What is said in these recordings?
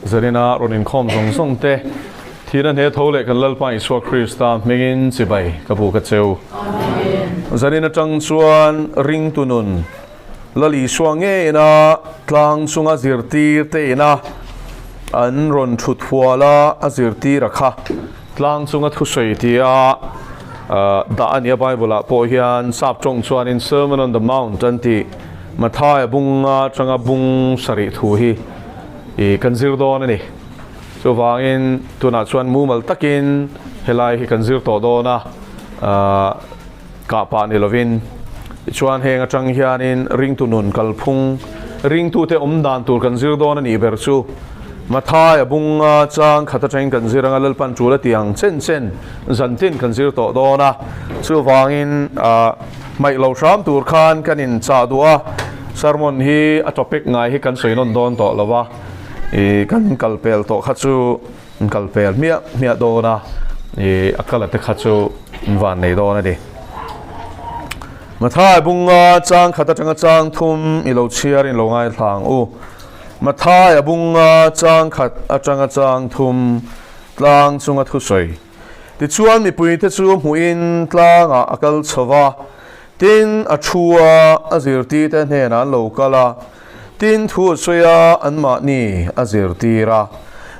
Zarina rawn inkhawm zawng zawng te thihna hne tho leh kan Lalpa Isua Krista hmingin chibai ka bu ka cheu. Zanin atang chuan ringtu nun Lal Isua ngeina tlang chunga zirtir te ina an rawn thut hual a, a zirtir a kha tlang chunga thusawi tia dah a nia Bible ah pawh hian sap tawng chuanin Sermon on the Mount an tih Mathaia bunga atanga bung sarih thu hi i kan zir dawn a ni. Chuvangin tunah chuan mumal takin helai hi kan zir tawh dawn a, kah pah ni lovin. Tichuan heng atang hianin ringtu nun kalphung, ringtute awm dan tur kan zir dawn a nih ber chu Mathaia bunga chang khat atangin kan zir anga Lalpan tul a ti ang chen chen zantin kan zir tawh dawn a. Chuvangin hmaih lo hram tur khan kan inchah duh a, sermon hi a topic ngai hi kan sawi nawn dawn tawh lo a, ih kan kal pel tawh kha chu an kal pel hmiah hmiah dawn a, ih a kal a te kha chu an van nei dawn a ni. Mathai bunga chang khat atanga chang thum i lo chhiar in lo ngaithla ang u. Mathai a bunga chang khat atanga chang thum tlang chunga thusawi. Tichuan mipuite chu hmuhin tlangah a kal chho va, tin a thu a, a zirtirte hnenah an lo kal a, tin thu a sawi a, anmahni a zirtir a.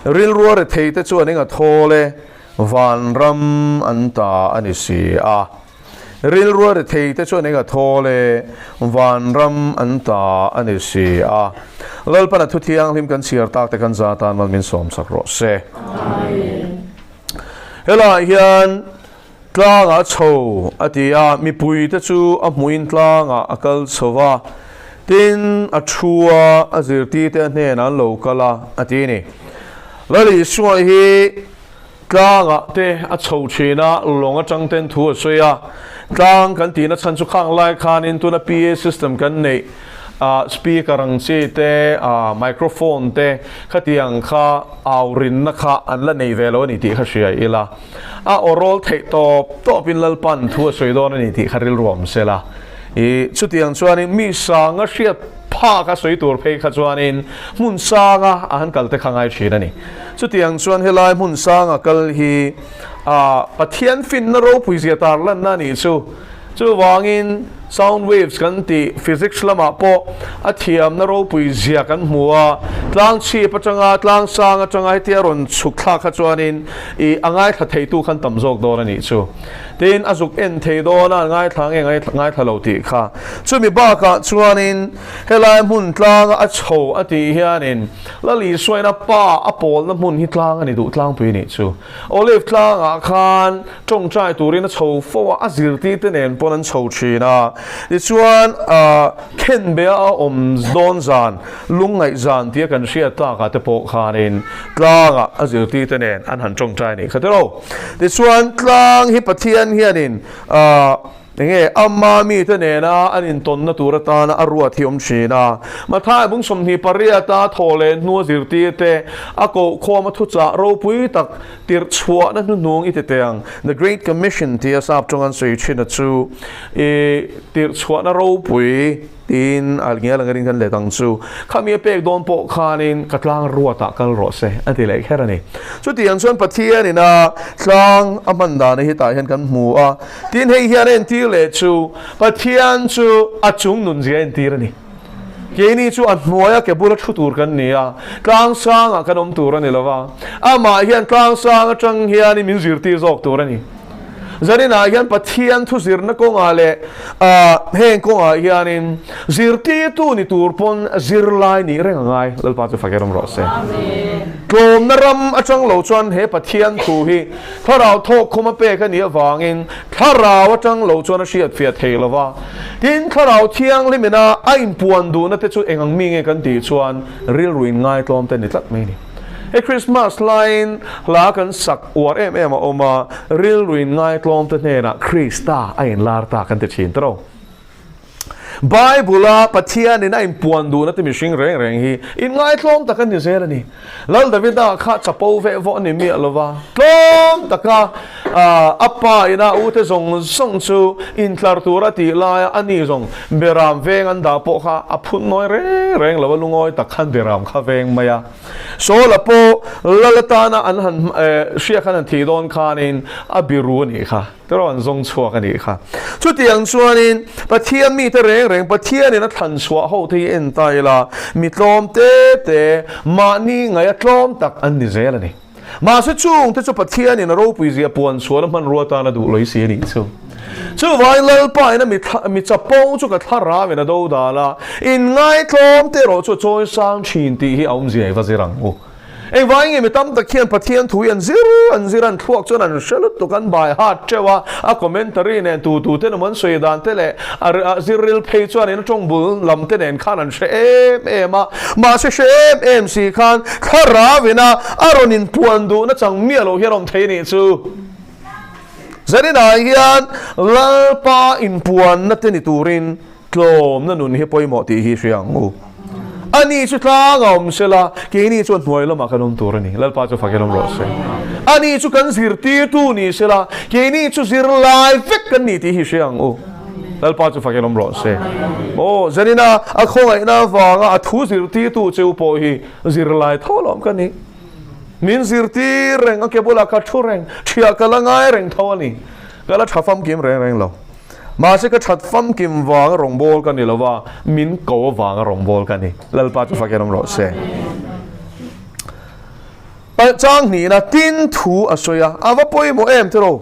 Rilrua retheite chu an eng a thawl e, vanram an ta a ni si a. Rilrua retheite chu an eng a thawl e, vanram an ta a ni si a. Lalpan a thu thianghlim kan chhiar tak te kan za tan mal min sawm sak rawh se. Amen. Helaiah hian tlangah a chho a ti a, mipuite chu a hmuhin tlangah a kal chho va, tin a thu a, a zirtirte a hnenah an lo kal a, a ti a ni. Lal Isua hi tlangah te a chho thin a, lawng atang ten thu a sawi a, tlang kan tihna chhan chu khang lai khanin tuna PA system kan neih ah speaker ang chi te, ah microphone te khatiang kha au rinna kha an la nei ve lo a ni tih kha hria ila, a aw rawl theih tawp tawpin Lalpan thu a sawi dawn a ni tih kha rilru awm sela. I chutiang chuanin mi sanga hriat phak a sawi tur phei kha chuanin hmun sanga a han kal te kha ngai thin a ni. Chutiang chuan helai hmun sanga kal hi ah Pathian finna ropui zia tar lanna a nih chu. Chuvangin sound waves kan tih physics lamah pawh a thiamna ropui zia kan hmu a, tlang chhip atanga tlang sang atanga hetia rawn chhuk thlak kha chuanin ih a ngaithla theitu khan tam zawk dawn a nih chu. Tin, a zuk en thei dawn a, ngaithla nge ngaithla lo tih kha. Chumi bakah chuanin helai hmun tlanga a chho a tih hianin Lal Isuaina pa a pawlna hmun hi tlang a ni duh tlangpui a nih chu. Olive tlangah khan tawngtai turin a chho fo a, a zirtirte nen pawn an chho thin a. Tichuan, khenbeh a awm dawn zan, lungngaih zan tia kan hriat tlakah te pawh khanin tlangah a zirtirte nen an han tawngtai a nih kha tiraw. Tichuan, tlang hi Pathian hianin Enge ama mite nena an intawnna tur atana a ruat hi awm thin a. Mathai bung 28 a thawh leh hnua zirtirte a koh khawm a thuchah ropui tak tirh chhuahna hnuhnung i ti teh ang. The Great Commission tia sap tawng an sawi thin a chu i tirh chhuahna ropui Tiin a ngial ang erin kan let ang chu. Khami a pek dawn pawh khanin ka tlang ruatah kal rawh se a ti leh kher a ni. Chutiang chuan Pathianin a tlang a hman dan hi tah hian kan hmu a. Tin hei hian a entir leh chu Pathian chu a chung nunzia a entir a ni. Keini chu a hnuaia ke bula thu tur kan ni a, tlang sangah kan awm tur a ni lo va. Amah hian tlang sang atang hianin min zirtir zawk tur a ni. Zaninah hian Pathian thu zirna kawngah leh heng kawngah hianin zirtirtu ni tur pawn zirlai nih reng a ngai. Lalpa chu fak erawm rawh se. Tlawmna ram atang lo chuan he Pathian thu hi thlarau thawk khum a pek a nih avangin thlarau atang lo chuan a hriatfiah thei lo va. Tin, thlarau thianghlimina a inpuan duhna te chu eng ang mi nge kan tih chuan rilru inngaitlawm te ni tlat mai a ni. He Christmas laiin hla kan sak uar em em a awm a, rilruin ngaitlawmte hnenah Krista a inlar ta kan ti thin tawh. Bible-a Pathianin a inpuan duhna te mihring reng reng hi inngaitlawm tak an ni zel a ni. Lal Davida kha chapo veh vawh a ni miah lo va, tlawm taka a pa ina a ute zawng zawng chu intlar tura tih laia a ni zawng beram veng an dah pawh kha a phun nawi reng reng lo a, lungawi tak khan beram kha veng mai a. Saula pawh Lal atana an han hriak an han thih dawn khanin a biru a nih kha. Te rawn zawng chhuak a nih kha. Chutiang chuanin Pathian mite reng reng Pathianin a thlan chhuah ho te hi en ta ila, mi tlawm te te, mahni ngaih a tlawm tak an ni zel a ni. Mahse chung te chu Pathianin a ropui zia puan chhuahna hmanrua tan a duh lawih si a nih chu. Chuvangin Lalpa in a mi chapo chu ka thlarau in a do dal a, inngai tlawm te erawh chu a chawi sang thin tih hi a awmzia i va zir ang u. Engvangin nge mi tam tak hian Pathian thu hi an zir an zir an thluak chuan an hre lutuk an bai hat teuh a, a commentary nen tu tu ten an sawi dan te leh a zirril phei chuan in a tawng bul lam te nen khan an hre em em a, mahse hre em em si khan thlarau ina a rawn inpuan duhna chang miah loh hian a awm thei a nih chu. Zaninah hian Lalpa inpuanna te ni turin Tlawmna nun hi pawimawh tih hi hria ang u. Ani chu tlang a awm sela, keini chuan hnuai lamah kan awm tur a ni. Lalpa chu fak in awm rawh se. Ani chu kan zirtirtu ni sela, keini chu zirlai vek kan ni tih hi hria ang u. Lalpa chu fak in awm rawh se. Aw, zanina a khawngaihna avanga a thu zirtirtu cheu pawh hi zirlai tho alawm ka ni. Min zirtir reng, a ke bulah ka thu reng, thiah ka la ngai reng tho a ni. Ka la tha famkim reng reng lo. Mahse ka that famkim vanga rawngbâwl ka ni lo va, min ko avanga rawngbâwl ka ni. Lalpa chu fakin awm rawh se. Chang hnihna tin thu a sawi a, a va pawimawh em tiraw?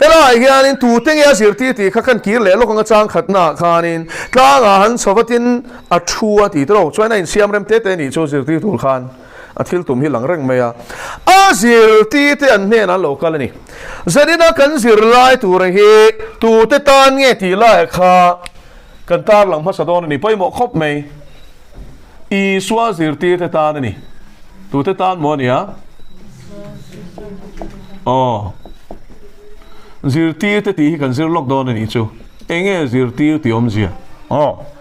Helaiah hianin tute nge a zirtir tih kha kan kir leh lawk anga chang khatnaah khanin tlangah han chho vatin a thu a ti tiraw? Chuan a insiam rem te te nih chu zirtir tur khan. A thil tum hi lang reng mai a, a zirtirte an hnenah an lo kal a ni. Zanina kan zirlai tura hi tute tan nge tih laiah kha kan tarlang hmasa dawn a ni. Pawimawh khawp mai. Isua zirtirte tan a ni. Tute tan maw a nia? Aw. Zirtirte tih hi kan zir lawk dawn a nih chu. Enge zirtir tih awmzia? Aw.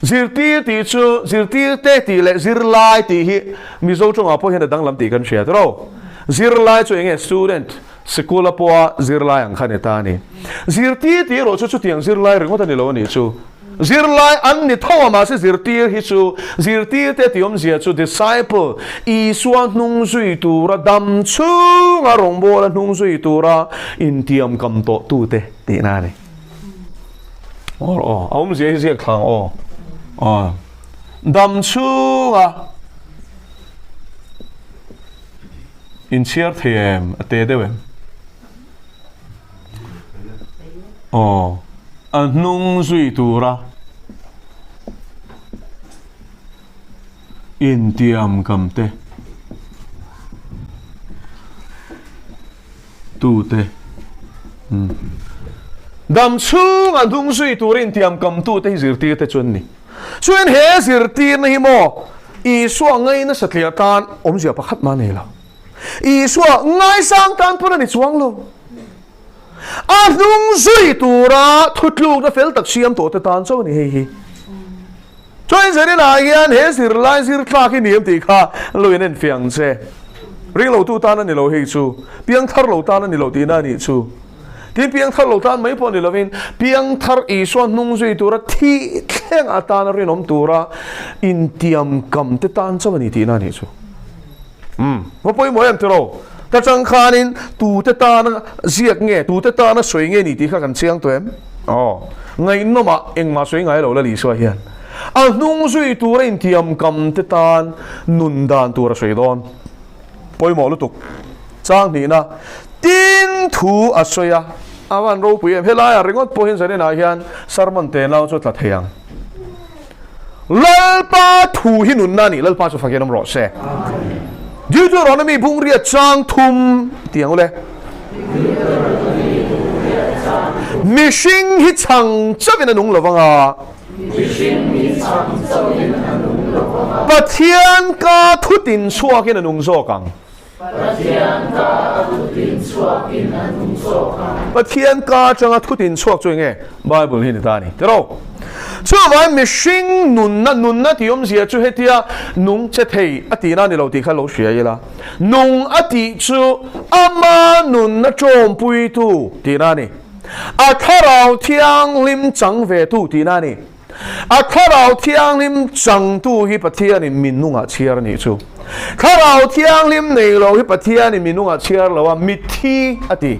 Zirtir tih chu zirtirte tih leh zirlai tih hi Mizo tawngah pawh hian a danglam tih kan hria tawh. Zirlai chu enge student, sikula pawha zirlai ang kha ni ta a ni. Zirtir tih erawh chu chutiang zirlai ringawt a ni lo a nih chu. Zirlai an ni tho a mahse zirtir hi chu zirtirte tih awmzia chu disciple, Isua hnung zui tura dam chhunga rawngbawla hnung zui tura intiamkam tawhtute tihna a ni. Aw aw a awmzia hi ziak thlang aw aw dam chhunga inchhiar thei em a te deuh em aw a hnung zui tura intiam kam te tute dam chhung an hnung zui turin tiamkam tute hi zirtir te chu an ni. Chuan he zirtirna hi maw Isua ngaina satliah tan awmzia pakhat mah nei lo. Isua ngaisang tan pawn a ni chuang lo. A hnung zui tura thutlukna fel tak siam tawh te tan chauh a ni hei hi. Chuan Zerina hian he zirlai zir tlak i ni em tih kha lo in enfiah ang che. Ring lo tu tan a ni lo hei chu. Piangthar lo tan a ni lo tihna a nih chu. Tin piangthar lo tan mai pawh ni lovin piangthar Isua hnung zui tura thih thleng atana rinawm tura intiamkam te tan chauh a ni tihna a nih chu. Umm, va pawimawh em tiraw? Ta chang khanin tute tana ziak nge, tute tana sawi nge ni tih kha kan chiang tawh em? Aw, ngaihnawmah engmah sawi ngai lo la Isua hian a hnung zui tura intiamkam te tan nun dan tur a sawi dawn. Pawimawh lutuk. Chang hnihna, tin thu a sawi a, a van ropui em? Helaiah ringawt pawhin zaninah hian sermon tenau chu a tla thei ang. Lalpa thu hi nunna a ni, Lalpa chu fakin awm rawh se. Deuteronomy bungriat chang thum tih ang ule. Mihring hi chhang chauhin a nung lovang a. Pathian ka thu tin chhuakin a nung zawk ang. Pathian ka a thutin chhuakin a nung zawk ang. Pathian ka atanga thutin chhuak chu enge? Bible hi ni ta a ni. Tiraw? Chuvangin mihring nunna, nunna tih awmzia chu hetia nung che thei a tihna a ni lo tih kha lo hria ila. Nung a tih chu ama nunna tawmpuitu tihna a ni. A Thlarau Thianghlim chang vetu tihna a ni. A Thlarau Thianghlim changtu hi Pathianin mi nungah chhiar a nih chu. Thlarau Thianghlim nei lo hi Pathianin mi nungah chhiar lo a, mitthi a ti.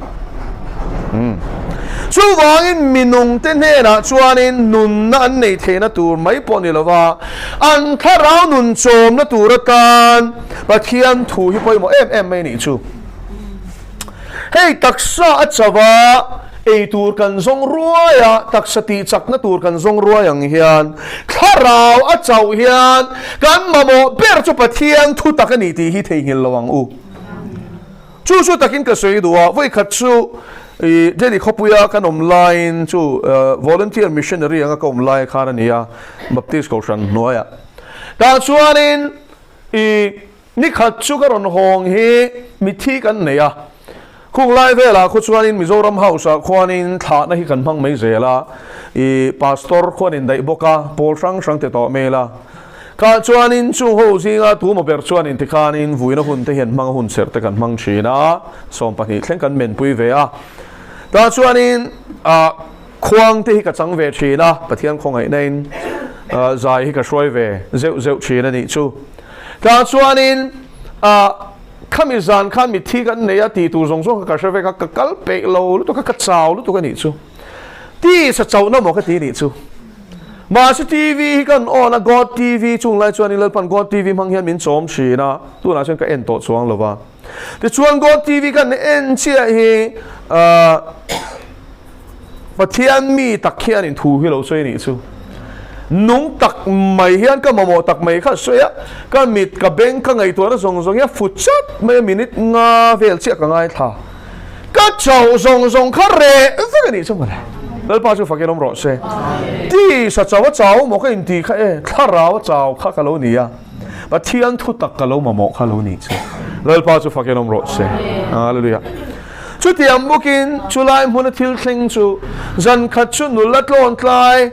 Chuvangin mi nungte hnenah chuanin nunna an nei theihna tur mai pawh ni lova, an thlarau nun chawmna tur atan Pathian thu hi pawimawh em em mai nih chu. Hei taksa a chauh a, ei tur kan zawng ruai a, taksa tih chakna tur kan zawng ruai ang hian thlarau a chauh hian kan mamawh ber chu Pathian thu tak a ni tih hi theihnghilh lo ang u. Chu chu takin ka sawi duh a, vawikhat chu i Delhi khawpuia kan awm laiin chu volunteer missionary anga ka awm lai khan a ni a, Baptist Kohhran hnuaiah. Tah chuanin i Nikhat chu ka rawn hawng hi mitthi kan nei a, khung lai velah khu chuanin Mizoram House ah khuanin thlahna hi kan hmang mai zel a, i Pastor khuan in daih bawk a, pawl hrang hrang te tawh mail a. Kah chuanin chung ho zinga tu maw ber chuanin tikhanin vuina hun te hian hmang a hun serh te kan hmang thin a, 12 thleng kan menpui ve a. Tah chuanin ah khuang te hi ka chang ve thin a, Pathian khawngaihna in zai hi ka hruai ve zeuh zeuh thin a nih chu. Tah chuanin ah khami zan khan mitthi kan nei a tih tur zawng zawng kha ka hre vek a, ka kal peih lo lutuk a, ka chau lutuk a nih chu. Tisa chauhna maw ka ti nih chu. Mahse TV hi kan on a, God TV chung lai chuanin Lalpan God TV hmang hian min chawm thin a, tunah chuan ka en tawh chuang lo va. Tichuan God TV kan en chiah hi ah Pathian mi tak hianin thu hi lo sawi a nih chu. Nung tak mai hian ka mamawh tak mai kha sawi a, ka mit, ka beng, ka ngaihtuahna zawng zawng hi a fu chat mai a, minute nga vel chiah ka ngaithla. Ka chauh zawng zawng kha reh vek a nih chu mawle. Lalpa chu fakin awm rawh se. Tisa chau a chau maw ka inti kha e, thlarau a chau kha ka lo ni a, Pathian thu tak ka lo mamawh kha lo nih chu. Lalpa chu fakin awm rawh se. Hallelujah. Chutiang bawkin chulai hmuna thil thleng chu zan khat chu nula tlawn tlai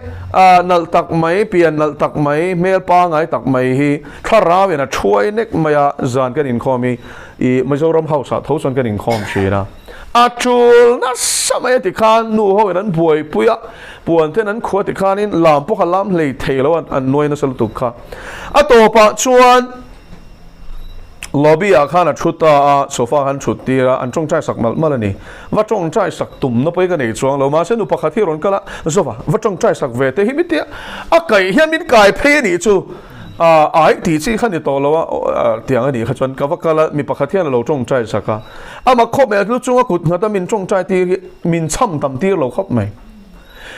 nalh tak mai, pian nalh tak mai, hmel pangai tak mai hi thlarau in a thuai nek mai a, zan kan inkhawm hi i Mizoram House ah tho chuan kan inkhawm thin a. A tul nasa mai a ti khan nu ho in an buaipui a, puan ten an khuah ti khanin lam pawh kha lam hlei thei lo an nuai nasa lutuk kha. A tawpah chuan Lobby ah khan a thu ta a, sofa khan thut tir a, an tawngtai sak malh malh a ni. Va tawngtai sak tumna pawh hi ka nei chuang lo, mahse nu pakhat hi rawn kal a, Zova, va tawngtai sak ve te hi mi tia a kaih hian min kai phei a nih chu, ai tih chi kha ni tawh lo a, tiang a nih kha chuan ka va kal a, mi pakhat hian a lo tawngtai sak a, amah khawp mai a lu chunga kut nghat a min tawngtai tir hi min cham tam tir lo khawp mai.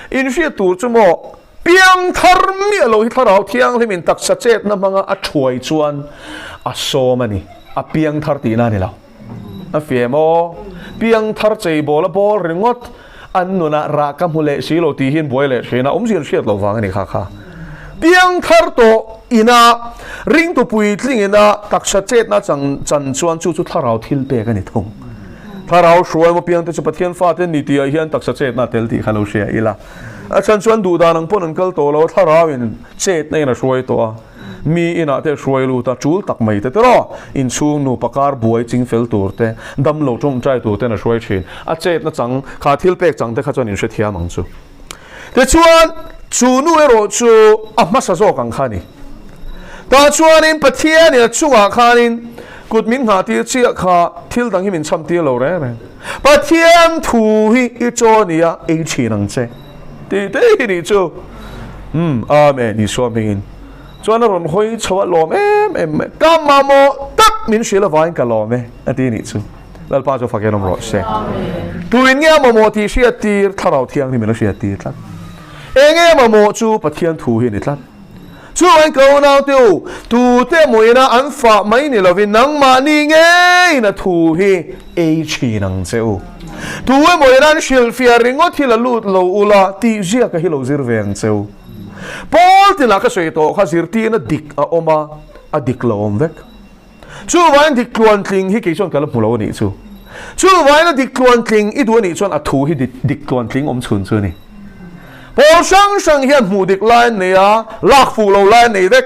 Inhriat tur chu maw? Piangthar miah lo hi Thlarau Thianghlimin taksa chetna hmanga a thuai chuan a sawm a ni. A piangthar tihna a ni lo. A fiam aw. Piangthar cheibawl a bawl ringawt an nunah rah ka hmu leh si lo tih hian buai leh thin a, awmzia an hriat loh vang a ni kha kha. Piangthar tawh ina ringtu puitling ina taksa chetna chan chan chuan chu chu Thlarau thil pek a ni thung. Thlarau hruai maw piangte chu Pathian fate ni tihah hian taksa chetna a tel tih kha lo hria ila. A chhan chuan duh dan ang pawn an kal tawh lo a, thlarau in chetna in a hruai tawh a, mi inah te a hruai lut a, tul tak mai te tiraw, inchhung nupa kar buai ching fel tur te, damlo tawngtai tur ten a hruai thin, a chetna chang kha thil pek chang te kha chuan in hrethiam ang chu. Tichuan chu nu erawh chu a hmasa zawk ang kha a ni. Tah chuanin Pathianin a chungah khanin kut min nghah tir chiah kha thil dang hi min chham tir lo reng reng. Pathian thu hi i chaw nia ei thin ang che tih te hi nih chu. Umm Amen Isua hmingin chuan a rawn hawi chho a lawm em em mai. Ka mamawh tak min hrilh avangin ka lawm e a ti nih chu. Lalpa chu fakin awm rawh se. Tuin nge a mamawh tih hriat tir Thlarau Thianghlim in a hriat tir tlat. Enge a mamawh chu Pathian thu hi a ni tlat. Chuan ka unaute u, tute emaw ina an fah mai ni lovin nangmahni ngeiin a thu hi ei thin ang che u. Tu emaw ina an hrilhfiah ringawt hi la lut lo ula tih ziaka hi lo zir ve ang che u. Pawl tinah ka sawi tawh kha zirtirna dik a awm a, a dik lo awm vek. Chuvangin dik tluantling hi kei chuan ka la hmu lo a nih chu. Chuvangin a dik tluantling i duh a nih chuan a thu hi dik tluantling awm chhun chu a ni. Pawl hrang hrang hian hmuh dik lai an nei a, lak fuh lo lai an nei vek.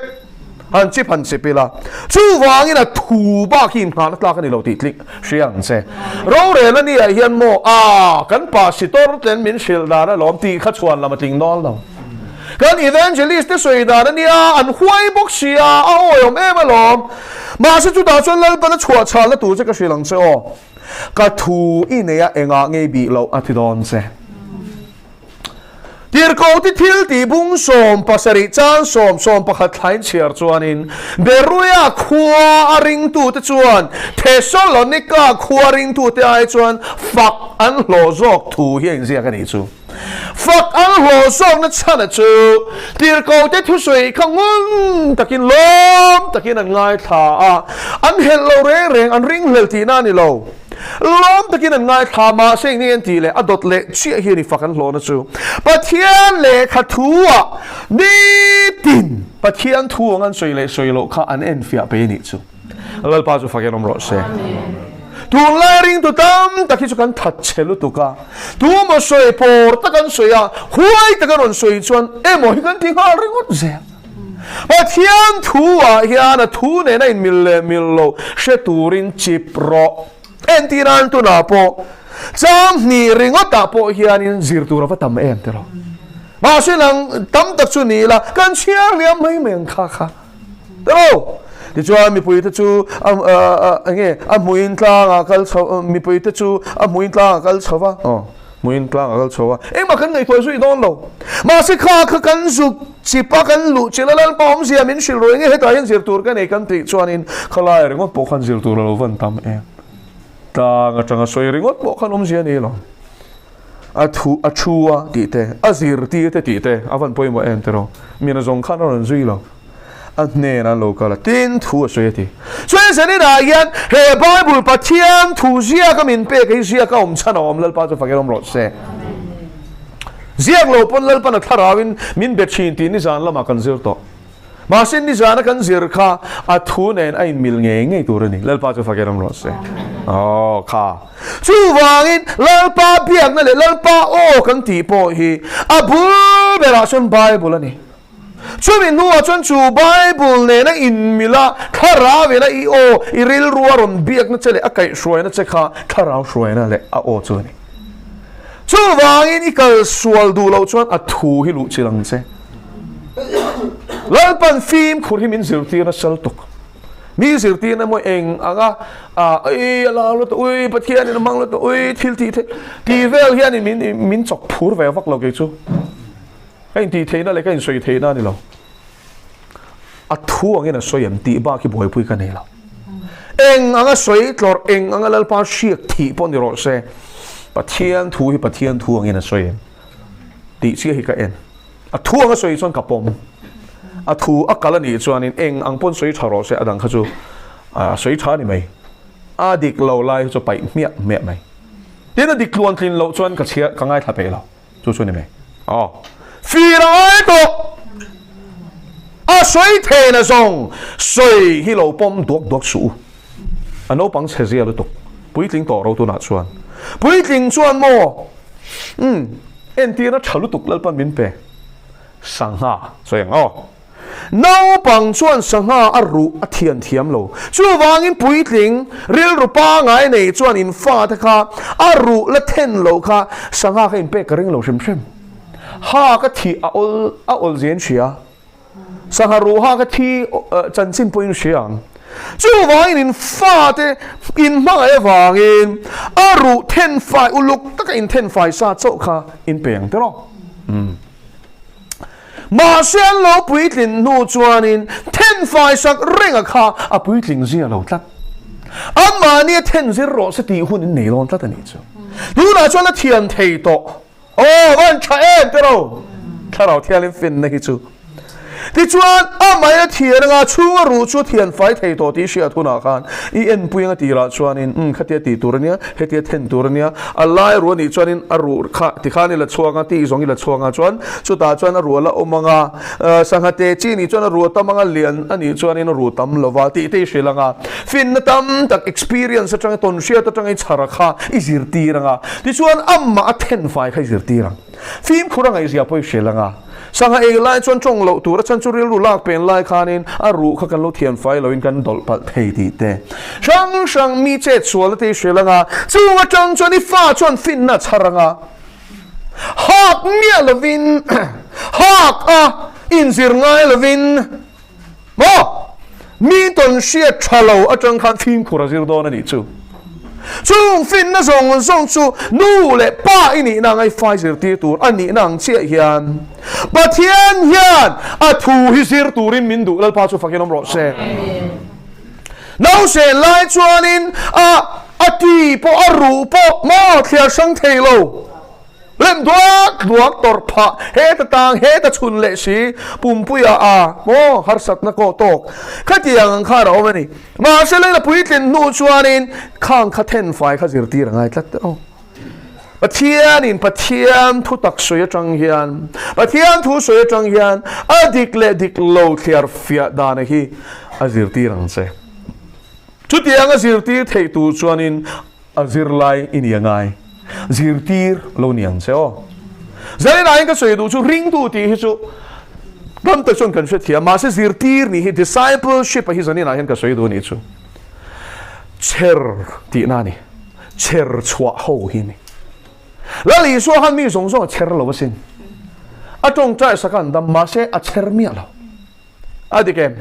Han chip han chip ila. Chuvangin a thu bak hi inngahna tlak a ni lo tih tling hria ang che. Rorel a nia hian maw a kan pastor ten min hrilh dan alawm tih kha chhuan lam a tling dawn lo. Kan evangelist te sawi dan a nia, an huai bawk sia, a awiawm em alawm. Mahse chutah chuan Lalpan a chhuah chhalna tur che ka hrilh ang che aw. Ka thu i nei a engah ngei bih loh a ti dawn che. Tirhkohte thil tih bung 70 chang sawm 11 thlain chhiar chuanin Beruia khua a ringtute chuan Thesalonika khua ringtute ai chuan fak an hlawh zawk thu hi a inziak a nih chu. Fak an hlawh zawkna chhana chu Tirhkohte thusawi kha ngun takin lawm takin an ngaithla a, an helh lo reng reng, an ringhlel tihna a ni lo. Lawm takin an ngaithla mahse eng nge an tih leh a dawt leh chiah hi a ni fak an hlawhna chu. Pathian lehkha thu-ah nitin Pathian thu ang an sawi leh sawi loh kha an enfiah pe a nih chu. Lalpa chu fakin awm rawh se. Tunlai ringtu tam tak hi chu kan that chhe lutuk a, tu maw sawi pawr tak an sawi a, huai tak an rawn sawi chuan emaw hi kan ti nghal ringawt zel. Pathian thu ah hian a thu nena in mil leh mil lo hre turin chip rawh. Entir an tunah pawh chang hnih ringawt ah pawh hianin zir tur a va tam em tiraw. Mahse nang tam tak chu ni ila kan chhiar hliam mai mai ang kha kha tiraw. Tichuan mipui te chu a enge a hmuin tlang ah kal chho mipui te chu a hmuin tlang ah kal chho va. Hmuin tlang a kal chho a, engmah kan ngaihtuah zui dawn lo. Mahse kha kha kan zuk chip a, kan luh chilh a, Lalpa awmzia min hrilh rawh, enge hetah hian zir tur ka nei kan tih chuanin khalai ringawt pawh khan zir tur a lo van tam em. Tlang atanga sawi ringawt pawh khan awmzia a ni lo. A thu a thu a tih te, a zirtir te tih te a van pawimawh em tiraw. Mi nazawng khan a rawn zui lo. A hnenah an lo kal a, tin thu a sawi a ti. Chuan zaninah hian he Bible Pathian thu ziaka min pek hi ziaka awm chhan a awm, Lalpa chu fakin awm rawh se. Ziak lo pawn Lalpan a thlarauin min be thin tih nizan lamah kan zir tawh. Mahse nizana kan zir kha a thu nen a inmil ngei ngei tur a ni. Lalpa chu fakin awm rawh se. Aw kha. Chuvangin Lalpa biakna leh Lalpa aw kan tih pawh hi a bul berah chuan Bible a ni. Chumi hnuah chuan chu Bible nena inmil a, thlarau ina i aw, i rilru a rawn biakna che leh a kaihhruaina che kha thlarau hruaina leh a aw chu a ni. Chuvangin i kal sual duh loh chuan a thu hi luh chilh ang che. Lalpan fimkhur hi min zirtir nasa lutuk. Mi zirtirna maw eng anga a ui a lar lutuk, ui Pathianin a hmang lutuk, ui thil tih theih tih vel hianin min min chawk phur ve vak lo kei chu. Ka intih theihna leh ka insawi theihna a ni lo. A thu angin a sawi em tih bak hi buaipui ka nei lo. Eng anga sawi tlawrh, eng anga Lalpa hriak thih pawh ni rawh se, Pathian thu hi Pathian thu angin a sawi em tih chiah hi ka en. A thu anga sawi chuan ka pawm. A thu a kal a nih chuanin eng ang pawn sawi tha rawh se, a dang kha chu a sawi tha a ni mai. A dik lo lai hi chu paih hmiah hmiah mai. Tin a dik tluan tlin loh chuan ka chhiar ka ngaithla peih lo. Chu chu ni mai. Aw. Fir a ngai tawh. A sawi thei na zawng sawi hi lo pawm duak duak suh u. A naupang chhe zia lutuk. Puitling tawh ro tunah chuan. Puitling chuan maw? Umm. Entirna tha lutuk Lalpan min pe. Sangha sawi ang aw. Naupang chuan sangha a ruh a thian thiam lo. Chuvangin puitling rilru pangai nei chuan in fate kha a ruh la then loh kha sangha kha inpek ka ring lo hrim hrim. Ha ka thih a awl a awl zia in hria. Sangha ruh ha ka thi chanchin pawhin hria ang. Chuvangin in fate in hmangaih avangin a ruh then fai uluk taka in then fai sa chauh kha in pe ang tiraw. Umm. Mahse an lo puitlin hnu chuanin thenfai sak renga kha a puitling zia lo tlat. Anmahni a then zir rawh se tih hun in nei dawn tlat a nih chu. Tunah chuan a thian thei tawh. Aw, van tha em te ro. Thlarau Thianghlim finna hi chu. Tichuan, amah a thian anga chhunga ruh chu a thian fai thei tawh tih hriat hunah khan i enpui anga tirah chuanin, Umm, khatia tih tur a nia, hetia then tur a nia, a lai ruh a nih chuanin a ruh kha tikhan i la chhuak ang, tih zawng i la chhuak ang chuan chutah chuan a ruh a la awm ang a, sangha te chi nih chuan a ruh a tam ang a, lian a nih chuanin a ruh tam lo va tih te i hrilh ang a. Finna tam tak, experience atanga tawnhriat atanga i chhar a kha i zirtir ang a, tichuan amah a then fai kha i zirtir ang. Fimkhur a ngaihzia pawh i hrilh ang a. Sangha ei lai chuan tawng loh tur a chhan chu rilru lak pen lai khanin a ruh kha kan lo thian fai loin kan dawlh palh thei tih te. Hrang hrang mi chet sualna te i hrilh ang a, chung atang chuan i fa chuan finna a chhar ang a. Hak miah lovin hak a inzir ngai lovin Maw? Mi tawn hriat tha lo atang khan fimkhur a zir dawn a nih chu. Chung finna zawng zawng chu nu leh pa i nihna anga i fai zirtir tur a nihna ang chiah hian Pathian hian a thu hi zir turin min duh Lalpa chu fakin awm rawh se. Nausen lai chuanin a a ti pawh a ruh pawh maw thliar hrang thei lo. Lem duak duak tawrh phah, heta tang heta chhun leh si, pumpuia a maw harsatna kawh tawk khatiang ang khan a awm a ni. Mahse leila puitlin hnu chuanin khang kha then fai kha zirtir a ngai tlat tawh aw. Pathianin Pathian thu tak sawi atang hian, Pathian thu sawi atang hian a dik leh dik lo thliar fiah dana hi a zirtir ang che. Chutiang a zirtir theih tur chuanin A zirlai i ni a ngai. Zirtir lo ni ang che aw. Zaninah hian ka sawi duh chu ringtu tih hi chu tam tak chuan kan hrethiam mahse zirtir nih hi discipleship a hi zaninah hian ka sawi duh a nih chu. Chher tihna a ni. Chher chhuah ho hi a ni. Lal Isua khan mi zawng zawng a chher lo asin. A tawngtai sak a an dam mahse a chher miah lo. A dik em?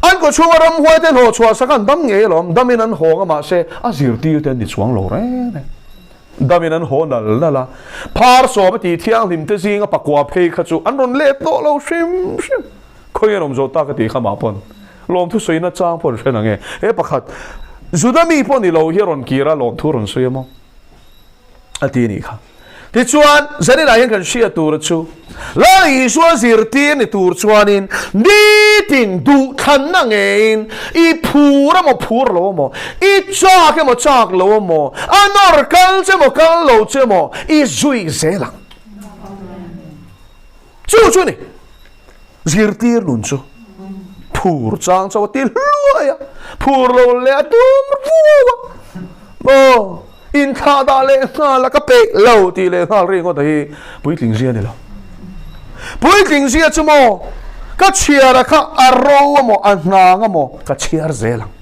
An kaw chhunga ramhuai te hlawh chhuah sak an dam ngei alawm, damin an hawng a mahse a zirtir te an ni chuang lo reng reng. Damin an haw nal nal a, phar sawm a tih thianghlim te zinga pakua phei kha chu an rawn let tawh lo hrim hrim. Khawi an awm zawh tak a tih kha mah pawn lawmthu sawina chang pawh an hre nang e. He pakhat Juda mi pawh ni lo hi a rawn kir a lawmthu rawn sawi a maw? A ti a nih kha. Tichuan, zaninah hian kan hriat tura chu, Lal Isua zirtir ni tur chuanin nitin duhthlanna ngeiin i phur emaw phur lo emaw, i chak emaw chak lo emaw, a nawr kal che emaw kal lo che emaw i zui zel ang. Chu chu ni zirtir nun chu phur chang chauh a ti hluai a, phur lo leh a tum vuau a, aw inthlah dah leh nghal a ka peih lo tih leh nghal ringawt a hi puitling zia a ni lo. Puitling zia chu maw ka chhiar a kha a ro amaw a hnang amaw ka chhiar zel ang.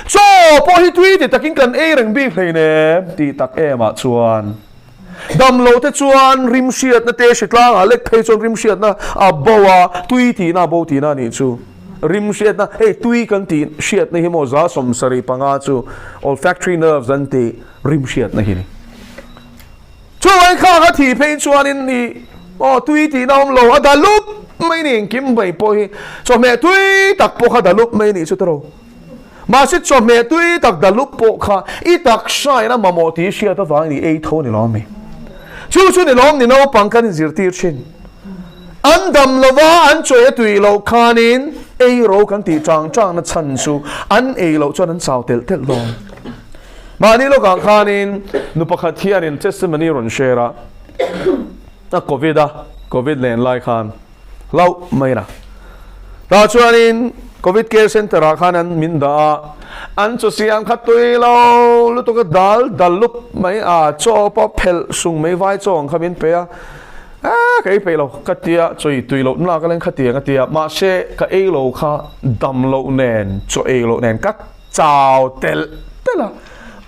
Chaw pawh hi tui ti takin kan ei reng bik hleinem tih tak emah chuan. Damlo te chuan rim hriatna te hri tlangah lek phei chuan rim hriatna a bo a, tui tihna a bo tihna a nih chu. Rim hriatna, hei tui kan tih hriatna hi maw 75 chu olfactory nerves an tih rim hriatna hi ni. Chuvangin kha kha thih phei chuanin i aw tui tihna awm lo a da lup mai ni engkim mai pawh hi chawhmeh tui tak pawh kha da lup mai nih chu tawrh. Mahse chawhmeh tui tak dalup pawh kha i taksa in a mamawh tih i hriat avangin i ei tho ni lawm mi? Chu chu ni lawm ni naupang kan inzirtir thin. An dam lova an chawi a tui loh khanin ei ro kan tih chang chang na chhan chu an ei loh chuan an chau telh telh dawn. Mahni lawkah khanin nu pakhat hianin testimony rawn share a, a covid a, covid len lai khan. Hlauh mai na. Tah chuanin Covid Care Centre ah khan an min dah a, an chaw siam kha tui lo lutuk a dal dal lup mai a, chaw pawh phelh sung mai vai chaw ang kha min pe a, ah ka ei peih lo ka tia chaw tui loh na ka leng kha tiang a tia, mahse ka ei lo kha dam loh nen chaw ei loh nen ka chau telh telh a,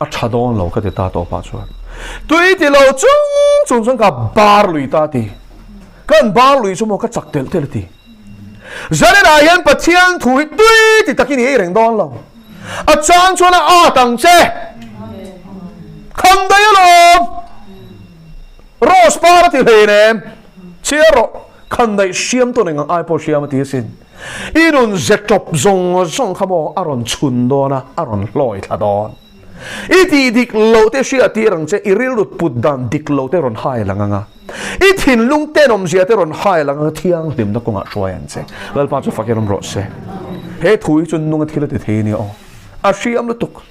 a tha dawn lo ka ti ta tawh pah chuan tui ti lo chung chung chuan ka bar lui ta ti. Kan bar lui chu maw ka chak telh telh a ti. Zaninah hian Pathian thu hi tui ti takin i ei reng dawn lo. A chang chuan a at ang che. Kham daih alawm. Rose par a ti hlein em? Chhiar rawh. Khan daih hriam tawn eng ang ai pawh hriam a ti asin. I nun ze tawp zawng zawng kha maw a rawn chhun dawn a, a rawn hlawi thla dawn. I tih dik loh te hriattir ang che, i rilru put dan dik lo te rawn hai lang ang a, i thinlung tenawmzia te rawn hai lang ang a, thianghlimna kawngah hruai ang che. Lalpa chu fakin awm rawh se. He thu hi chu nunga thil a ti thei a nia aw. A hriam lutuk.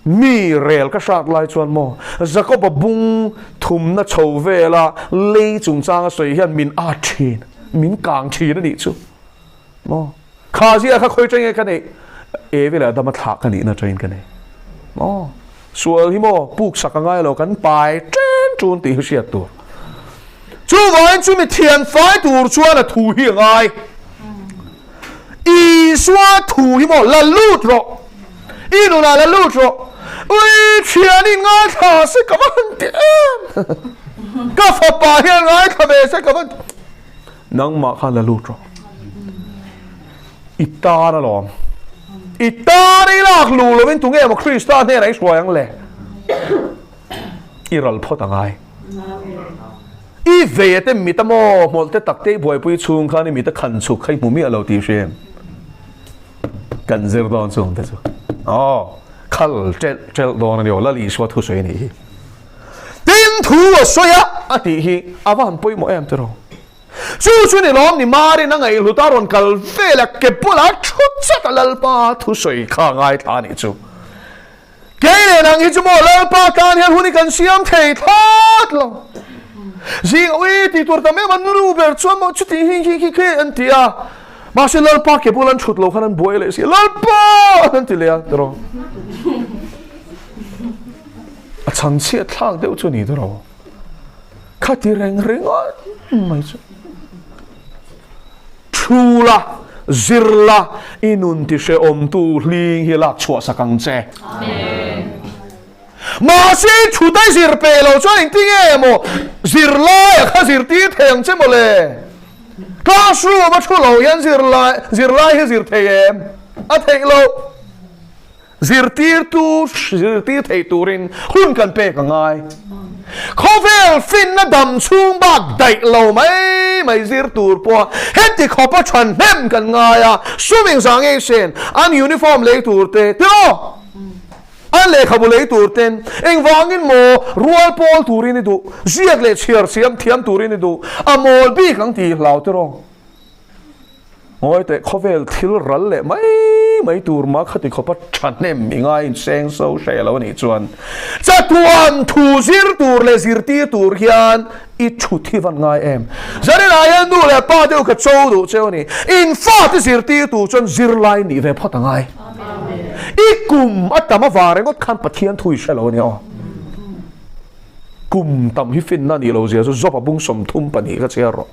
Mi rel ka hrat lai chuan maw Jakoba bung thumna chho vela lei chungchanga sawi hian min at thin, min kang thin a nih chu. Maw kha zia kha khawi teng nge ka neih? Evi leh Adama thlah ka nihna atangin ka nei. Maw sual hi maw puk sak a ngai lo kan pai chen chun tih hi hriat tur. Chuvangin chumi thian fai tur chuan a thu hi a ngai. Isua thu hi maw la lut rawh. I nunah la lut rawh. Ui thianin ngaithla se ka va han ti em. Ka fapa hian ngaithla ve se ka va han ti. Nangmah khan la lut rawh. I tan alawm. I tan i lak luh lovin tunge maw Krista hnenah i hruai ang le? I ral phawt a ngai. I vei a te mit a maw hmawlh te tak te i buaipui chhung khan i mit a khan chhuk kha i hmu miah lo tih hria em? Kan zir dawn chung te chu. Aw, khal ṭelh ṭelh dawn a ni aw, Lal Isua thusawi a nih hi. Tin thu a sawi a, a tih hi a va han pawimawh em tiraw? Chu chu ni lawm ni Marin a ngaihhlut a rawn kal vel a, ke bulah thut chat a Lalpa thusawi kha a ngaithla a nih chu. Kei leh nang hi chu maw Lalpa tan hian hun hi kan siam thei thlawt lo. Zing ui tih tur tam em an nu ber chuan maw chuti hi hi hi khi an ti a. Mahse Lalpa ke bul an thut lo khan an buai leh si. Lalpa an ti leh a tiraw. A chhan chhiat thlak deuh chu ni tiraw. Khati reng ringawt mai chu. Thu la, zir la, i nun ti hrehawmtu hling hi lak chhuah sak ang che. Mahse i thut a i zir peh lo chuan engti nge maw zir laia kha zirtir thei ang che maw le? Classroom a thu lo hian zir lai zir lai hi zir thei em? A theih loh. Zirtirtu zirtir thei turin hun kan pek a ngai. Khawvel finna dam chhung bak daih lo mai mai zir tur pawha heti khawpa than hnem kan ngai a, swimming zah ngei sen an uniform lei tur te tiraw? An lehkhabu lei tur ten engvangin maw rual pawl turin i duh, ziak leh chhiar siam thiam turin i duh, a mawl bik ang tih hlau tiraw? Ngawi teh, khawvel thil ral leh mai mai tur mah khati khawpa thahnem i ngai inseng so hre lo anih chuan chatuan thu zir tur leh zirtir tur hian i thut hi van ngai em? Zaninah hian nu leh pa deuh ka cho duh cheu a ni. In fate zirtir tur chuan zirlai nih ve phawt a ngai. I kum a tam avang ringawt khan Pathian thu i hre lo a nia aw. Kum tam hi finna a nih lo zia chu Job-a bung 32 ka chhiar rawh.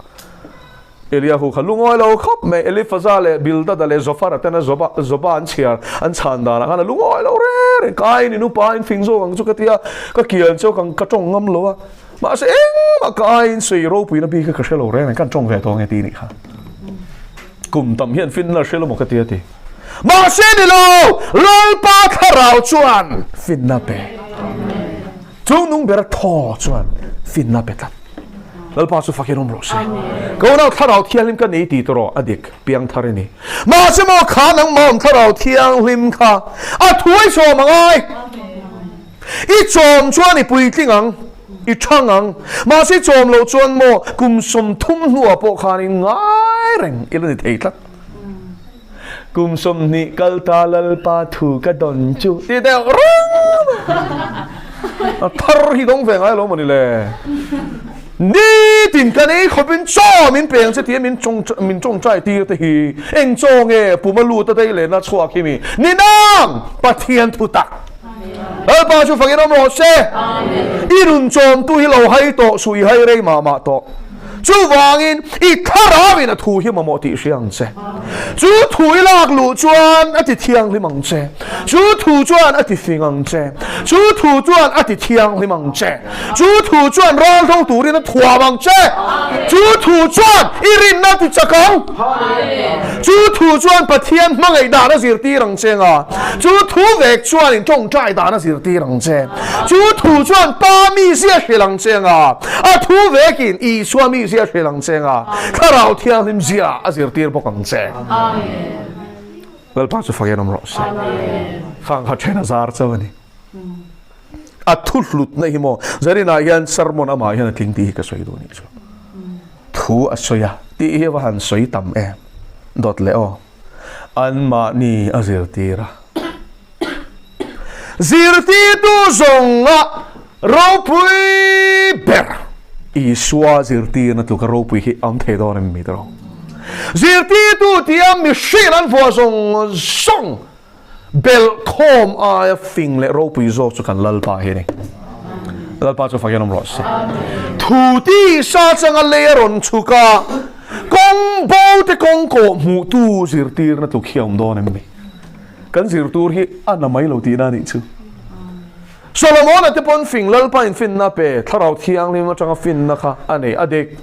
Eliahu kha lungawi lo khawp mai, Elifaza leh Bildada leh Zofara tena Joba Joba an chhiar an chhan danah khan a lungawi lo reng reng, ka aiin in upa in fing zawk ang chu ka ti a, ka kian chu ka tawng ngam lo a, mahse engmah ka aiin sawi ropuina bik hi ka hre lo reng reng, kan tawng ve tawh nge tih nih kha. Kum tam hian finna hre lo maw ka ti a ti. Mahse ni lo, Lalpa thlarau chuan finna pe. Chung nung bera thaw chuan finna pe tlat. Lalpa chu fakin awm rawh se. Ka unau thlarau thianghlim ka nei ti tawh a dik piang thar i ni. Mahse maw kha nangmah awm thlarau thianghlim kha a thu i chawm a ngai. I chawm chuan i puitling ang, i thang ang. Mahse i chawm loh chuan maw kum 30 hnuah pawh khan i ngai reng i la ni thei tlat. Kum 20 kal ta Lalpa thu ka dawn chu ti deuh reng a thar hi dawng ve ngai lo mawni le. Nitin kan ei khawpin chaw min peng che tia min tawng min tawngtai tir te hi eng chaw nge puma lut a dei lehna chhuak hi mi ni nang Pathian thu tak. Lalpa chu fakin awm rawh se. I nun chawmtu hi lo hai tawh suh i hai rei mah mah tawh. Chuvangin i thlarauin a thu hi mamawh tih hria ang che. Chu thu i lak luh chuan a ti thianghlim ang che. Chu thu chuan a ti fing ang che. Chu thu chuan a ti thianghlim ang che. Chu thu chuan ral tho turin a thuam ang che. Chu thu chuan i rinna a ti chak ang. Chu thu chuan Pathian hmangaih dan a zirtir ang che nga. Chu thu vek chuan in tawngtai dan a zirtir ang che. Chu thu chuan Pa mizia hrilh ang che nga. A thu vekin Isua mizia hrilh ang che nga. Thlarau Thianghlim zia a zirtir bawk ang che. Amen. Lalpa chu fak en awm rawh se. Khang kha then a zar chauh a ni. A thu hlutna hi maw Zarina hian sermon amah hian a tling tih hi ka sawi duh nih chu. Thu a sawi a tih hi va han sawi tam em. Dawt leh aw. Anmahni a zirtir a. Zirtirtu zawnga ropui ber Isua zirtirna tluka ropui hi a awm thei dawn em mi tawh? Zirtirtu tia mihring an vuah zawng zawng belh khawm aia fing leh ropui zawk chu kan Lalpa hi a ni. Lalpa chu fakin awm rawh se. Thu tisa changa lei a rawn chhuk a, kawng bo te kawng kawh hmuhtu zirtirna tluk hi a awm dawn em ni? Kan zir tur hi a na mai lo tihna a nih chu. Solomona te pawn fing Lalpa in finna pe, Thlarau Thianghlim atanga finna kha a nei a dik.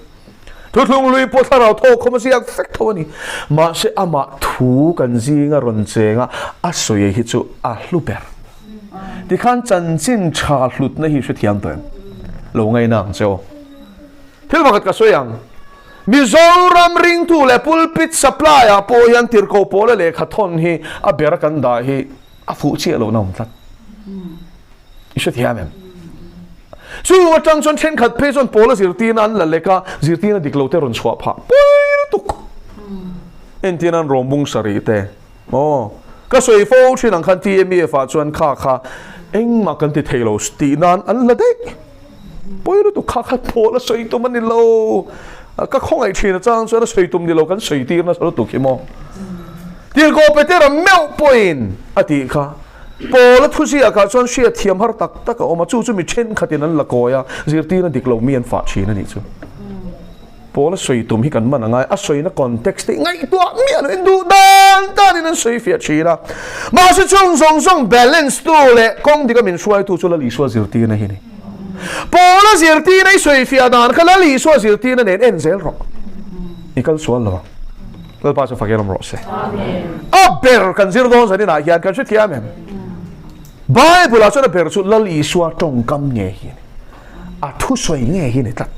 Thuthlung lui pawh Thlarau thawk khawm a ziak vek tho a ni. Mahse amah thu kan zinga rawn chenga a sawi hi chu a hlu ber. Tikhan chanchin tha hlutna hi hrethiam tawh em? Lo ngaina ang che aw. Thil pakhat ka sawi ang. Mizoram ringtu leh pulpit supply ah pawh hian tirhkoh pawla lehkha thawn hi a ber a kan dah hi a fuh chiah lohna awm tlat. I hrethiam em? Chung atang chuan thenkhat phei chuan pawla zirtirna an la lek a, zirtirna dik lo te rawn chhuah phah pawi lutuk. Entirna an rawmbung sarih te. Aw, ka sawi fo thin ang khan TMEF ah chuan kha kha engmah kan ti thei lo tih nan an la daih. Pawi lutuk kha kha pawl a sawi tum a ni lo. Ka khawngaih thin achang chuan a sawi tum ni lo kan sawi tir nasa lutuk hi maw. Tirhkoh Petera meuh pawhin a tih kha. Pawl a thuziak ah chuan hriat thiam har tak tak a awm a, chu chu mi thenkhatin an la kawi a, zirtirna dik lo mi an fah thin a nih chu. Pawl a sawi tum hi kan man a ngai, a sawina context te ngaihtuah miah loin duh dan danin an sawi fiah thin a. Mahse chung zawng zawng balance tu leh kawng dika min hruaitu chu Lal Isua zirtirna hi a ni. Pawl a zirtirna i sawi fiah dan kha Lal Isua zirtirna nen en zel rawh. I kal sual lo ang. Lalpa chu fakin awm rawh se. A ber kan zir dawn zaninah hian kan hrethiam em? Bible ah chuan a ber chu Lal Isua tawngkam nge hi a ni. A thusawi nge hi ni tlat.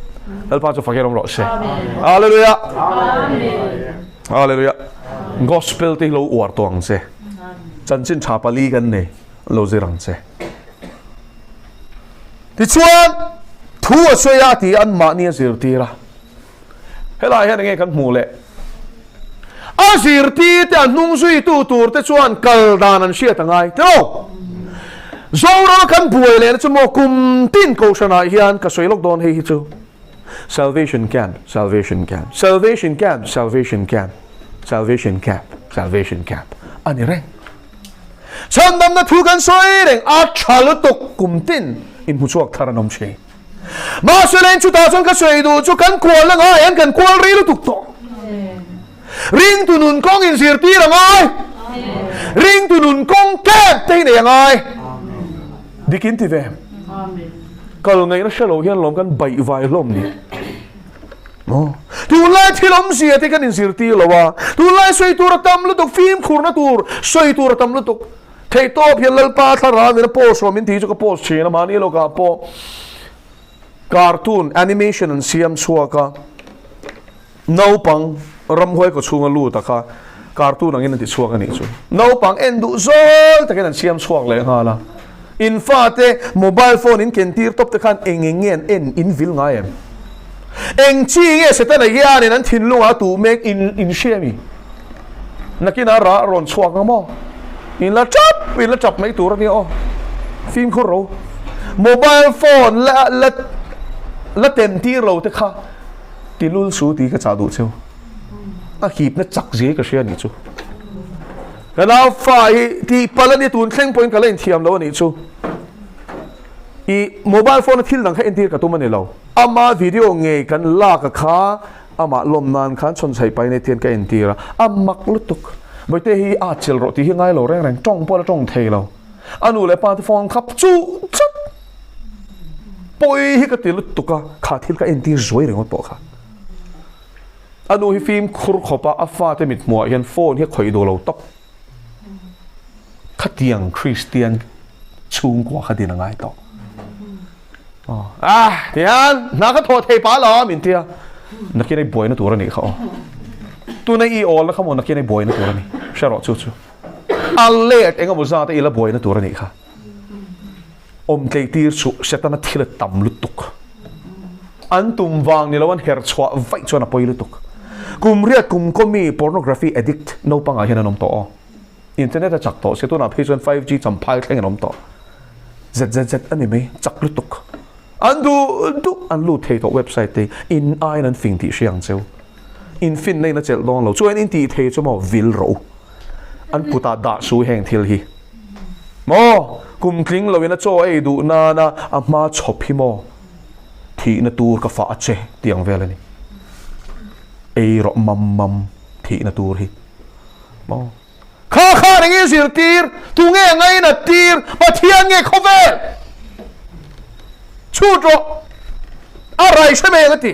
Lalpa chu fakin awm rawh se. Hallelujah. Hallelujah. Gospel te hi lo uar tawh ang che. Chanchin tha pali kan nei lo zir ang che. Tichuan thu a sawi a ti an mahni a zirtir a. Helai hian enge kan hmuh leh? A zirtir te a hnung zuitu tur te chuan kal dan an hriat a ngai tiraw? Zoram kan buai lehna chu maw kum tin kohhranah hian ka sawi lawk dawn hei hi chu Salvation camp, salvation camp, salvation camp, salvation camp, salvation camp, salvation camp a ni reng. Chhandamna thu kan sawi reng a tha lutuk kum tin inhmuchhuak thar an awm thin. Mahse leng chutah chuan ka sawi duh chu kan kual na ngai an kan kual rei lutuk tawh. Ringtu nun kawng in zirtir a ngai. Ringtu nun kawng kep te hi nei a ngai. Dik in ti ve. Kal ngaihna hre lo hian lawm kan baih vai hlawm ni. Tunlai thil awmzia te kan inzirtir lo a. Tunlai sawi tur a tam lutuk, fimkhurna tur sawi tur a tam lutuk. Theihtawp hian Lalpa thlarau nena post rawh min tih chu ka post thin a, mahni lawkah pawh cartoon animation an siam chhuak a, naupang ramhuai kaw chhunga lut a kha cartoon angin an ti chhuak a nih chu. Naupang en duh zawl takin an siam chhuak leh nghal a, in fate mobile phone in ken tir tawp te khan eng eng nge an en in vil ngai em? Eng chi nge Setana hianin an thinlungah a tuh mek in in hria mi? Nakinah rah rawn chhuak ang maw? In la tap in la tap mai tur a nia aw. Fimkhur ro. Mobile phone la la la tem tir lo te kha ti lul su ti ka chah duh cheu. A hipna chak zia hi ka hria a nih chu. Ka nau fa hi tih palh a nia tun thleng pawhin ka la inthiam lo a nih chu. I mobile phone a thil dang kha entir ka tum a ni lo. Ama video ngei kan lak a kha amah lawm nan khan chhawn chhaih pain etian ka entir a, a mak lutuk. Bawihte hi a chel rawh tih hi ngai lo reng reng, tawng pawh a la tawng thei lo. A nu leh pa te phone khap chuh chat pawi hi ka ti lutuk a, kha thil ka entir zuai ringawt pawh kha. A nu hi fimkhur khawp a, a fate mithmuhah hian phone hi a khawih duh lo tawp. Khatiang Kristian chhungkua kha din a ngai tawh. Ah, tihian hna ka thawh thei pah lo min tia. Nakin ei buaina tur a nih kha aw. Tuna i awl na kha maw nakin ei buaina tur a ni. Hre rawh chu chu. A let eng emaw zat a ila buaina tur a nih kha. Awm tleitir chu Setana thil a tam lutuk. An tum vang ni lo an her chhuah vaih chuan a pawi lutuk. Kum riat kum kaw mi pornography addict naupangah hian an awm tawh aw. Internet a chak tawh sia tunah phei chuan 5G champhai thleng an awm tawh. ZZZ a ni mai, chak lutuk. An duh duh an lut thei tawh website te in aiin an fing tih hria ang cheu. In finna in a chelh dawn lo. Chuan in tih thei chu maw vil rawh u. An kutah dah su heng thil hi. Maw kum tling loin a chaw ei duh nana a hma chhawp hi maw thihna tur ka fah a che tih ang vel a ni. Ei rawh mam mam thihna tur hi. Maw. Kha khan eng nge zirtir? Tu nge ngainat tir? Pathian nge khawvel? Chhut rawh. A rai hre meng a ti.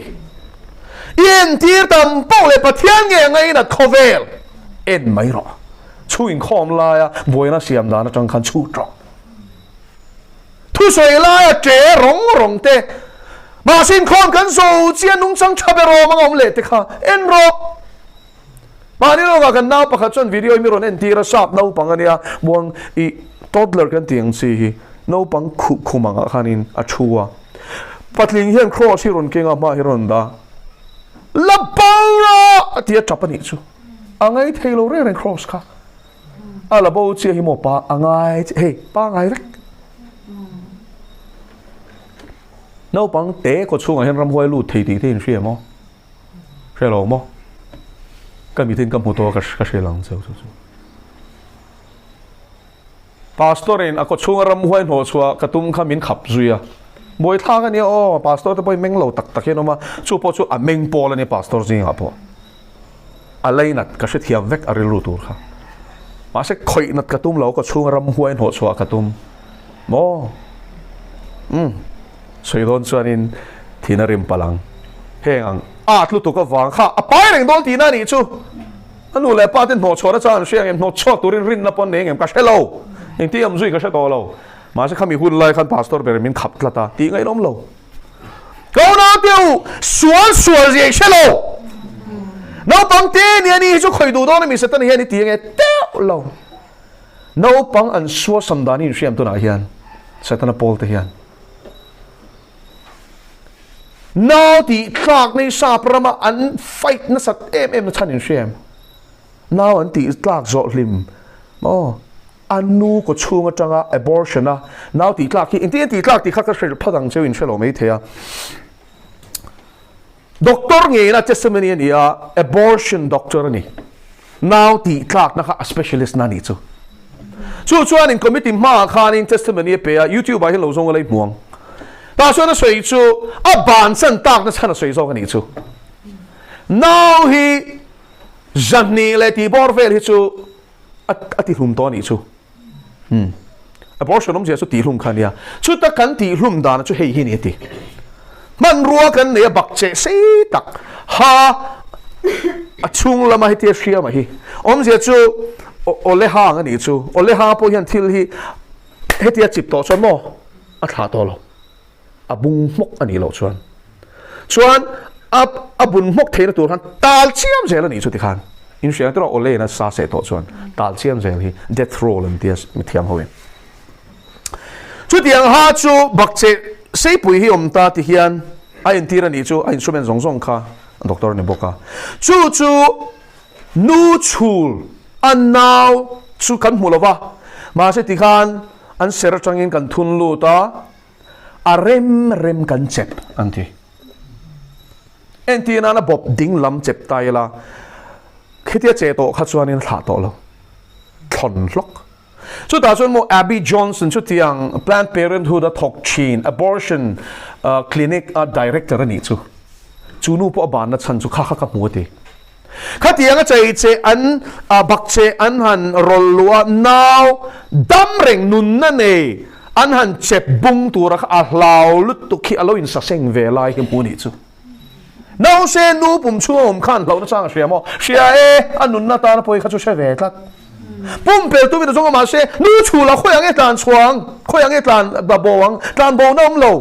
I entir tam poh leh Pathian nge ngainat khawvel? En mai rawh. Chhu inkhawm laia buaina siam dan atang khan chhut rawh. Thusawi laia ṭe rawng rawng te, mahse inkhawm kan zo chiah nungchang ṭha ber awm anga awm leh te kha en rawh. Mahni lawkah kan nau pakhat chuan video hi mi rawn entir a, sap naupang a nia, muang i toddler kan tih ang chi hi naupang khuh khum angah khanin a thu a. Patling hian cross hi rawn keng a, hmaah hi rawn dah. La bo rawh! a ti a tap a nih chu. A ngai thei lo reng reng cross kha. A la bo chiah hi maw pa a ngai chiah, hei pa ngai vek. Naupang te kaw chhungah hian ramhuai lut thei tih te inhria maw? Hre lo maw? Ka mitin ka hmu tawh a ka hre lang cheu chu chu. Pastor in a kawchhunga ramhuai hnawh chhuah ka tum kha min khap zui a. Buaithlak a nia aw, pastor te pawhin meng lo tak tak hian awm a, chu pawh chu a meng pawl a nia pastor zingah pawh. A leinat ka hrethiam vek a rilru tur kha. Mahse khawih nat ka tum lo, kawchhunga ramhuai hnawh chhuah ka tum. Maw? Umm. Sawi dawn chuanin thin a rim palh ang. Heng ang at lutuk avang kha a pai reng dawn tihna a nih chu. A nu leh pa te hnawh chhuahna chuan an hria ang em? Hnawh chhuak turin rinna pawh an nei ang em? Ka hre lo. Engtin awm zui ka hre tawh lo. Mahse khami hun lai khan pastor ber min khap tlat a, tih ngaih lawm lo. Ka unau te u, sual sual zia i hre lo. Naupang te nia ni hi chu khawi duh dawn a mi Setana hian i ti ange teuh lo. Naupang an suasam dan hi inhriam tunah hian Setana pawl te hian. Nau tih tlak nei sap rama an fight nasat em em na chhan in hria em? Nau an tih tlak zawh hlim maw? A nu kaw chhung atanga abortion a nau tih tlak hi engtin an tih tlak tih kha ka hre phawt ang cheu in hre lo mai thei a. Doctor ngeina testimony a ni a, abortion doctor a ni. Nau tih tlakna kha a specialist na a nih chu. Chu chuanin committee hmaah khanin testimony a pe a, YouTube ah hian lo zawng a lei hmu ang. Tah chuan a sawi chu a bansan takna chhan a sawi zawk a nih chu. Nau hi zahnih leh tih bawr vel hi chu a tihlum tawh a nih chu. Umm. Abortion awmzia chu tihhlum kha a nia. Chuta kan tihhlum dana chu hei hi a ni a ti. Hmanrua kan nei a bak cheh sei tak ha a chhung lama hetia hriam a hi. Awmzia chu awle hang a nih chu. Awle hang pawh hian thil hi hetia chip tawh chuan maw a thlah tawh lo. A bung hmawk a nih loh chuan. Chuan a a bun hmawk theihna tur khan tal chiam zel a nih chu tikhan. In hria ang tawh awle in a sa seh tawh chuan tal chiam zel hi death roll an tia mithiam ho in. Chutiang ha chu bakcheh seipui hi awm ta ti hian a entir a nih chu a instrument zawng zawng kha doctor a ni bawk a. Chu chu nu chhul a nau chu kan hmu lo va mahse tikhan an ser atangin kan thun lut a. A rem rem kan chep an ti. Entir nana bawp ding lam chep ta ila, khitia che tawh kha chuanin a thlah tawh lo. Thlawn hlawk. Chutah chuan maw Abby Johnson chutiang Planned Parenthood a thawk thin abortion clinic a director a nih chu. Chu nu pawh a banna chhan chu kha kha ka hmu a ti. Khatiang a chei che an bak che an han rawl luh a, nau dam reng nunna nei an han chep bung tura kha a hlau lutuk hi a lo insaseng ve lai hi hmu nih chu. Nause nu pum chhunga awm khan hlauhna chang a hria maw? Hria e, a nunna tana pawi kha chu hre ve tlat. Pumpel tumin a zawng a mahse nu chhula khawi ang e tlan chhuang, khawi ang e tlan bo ang, tlan bo na awm lo.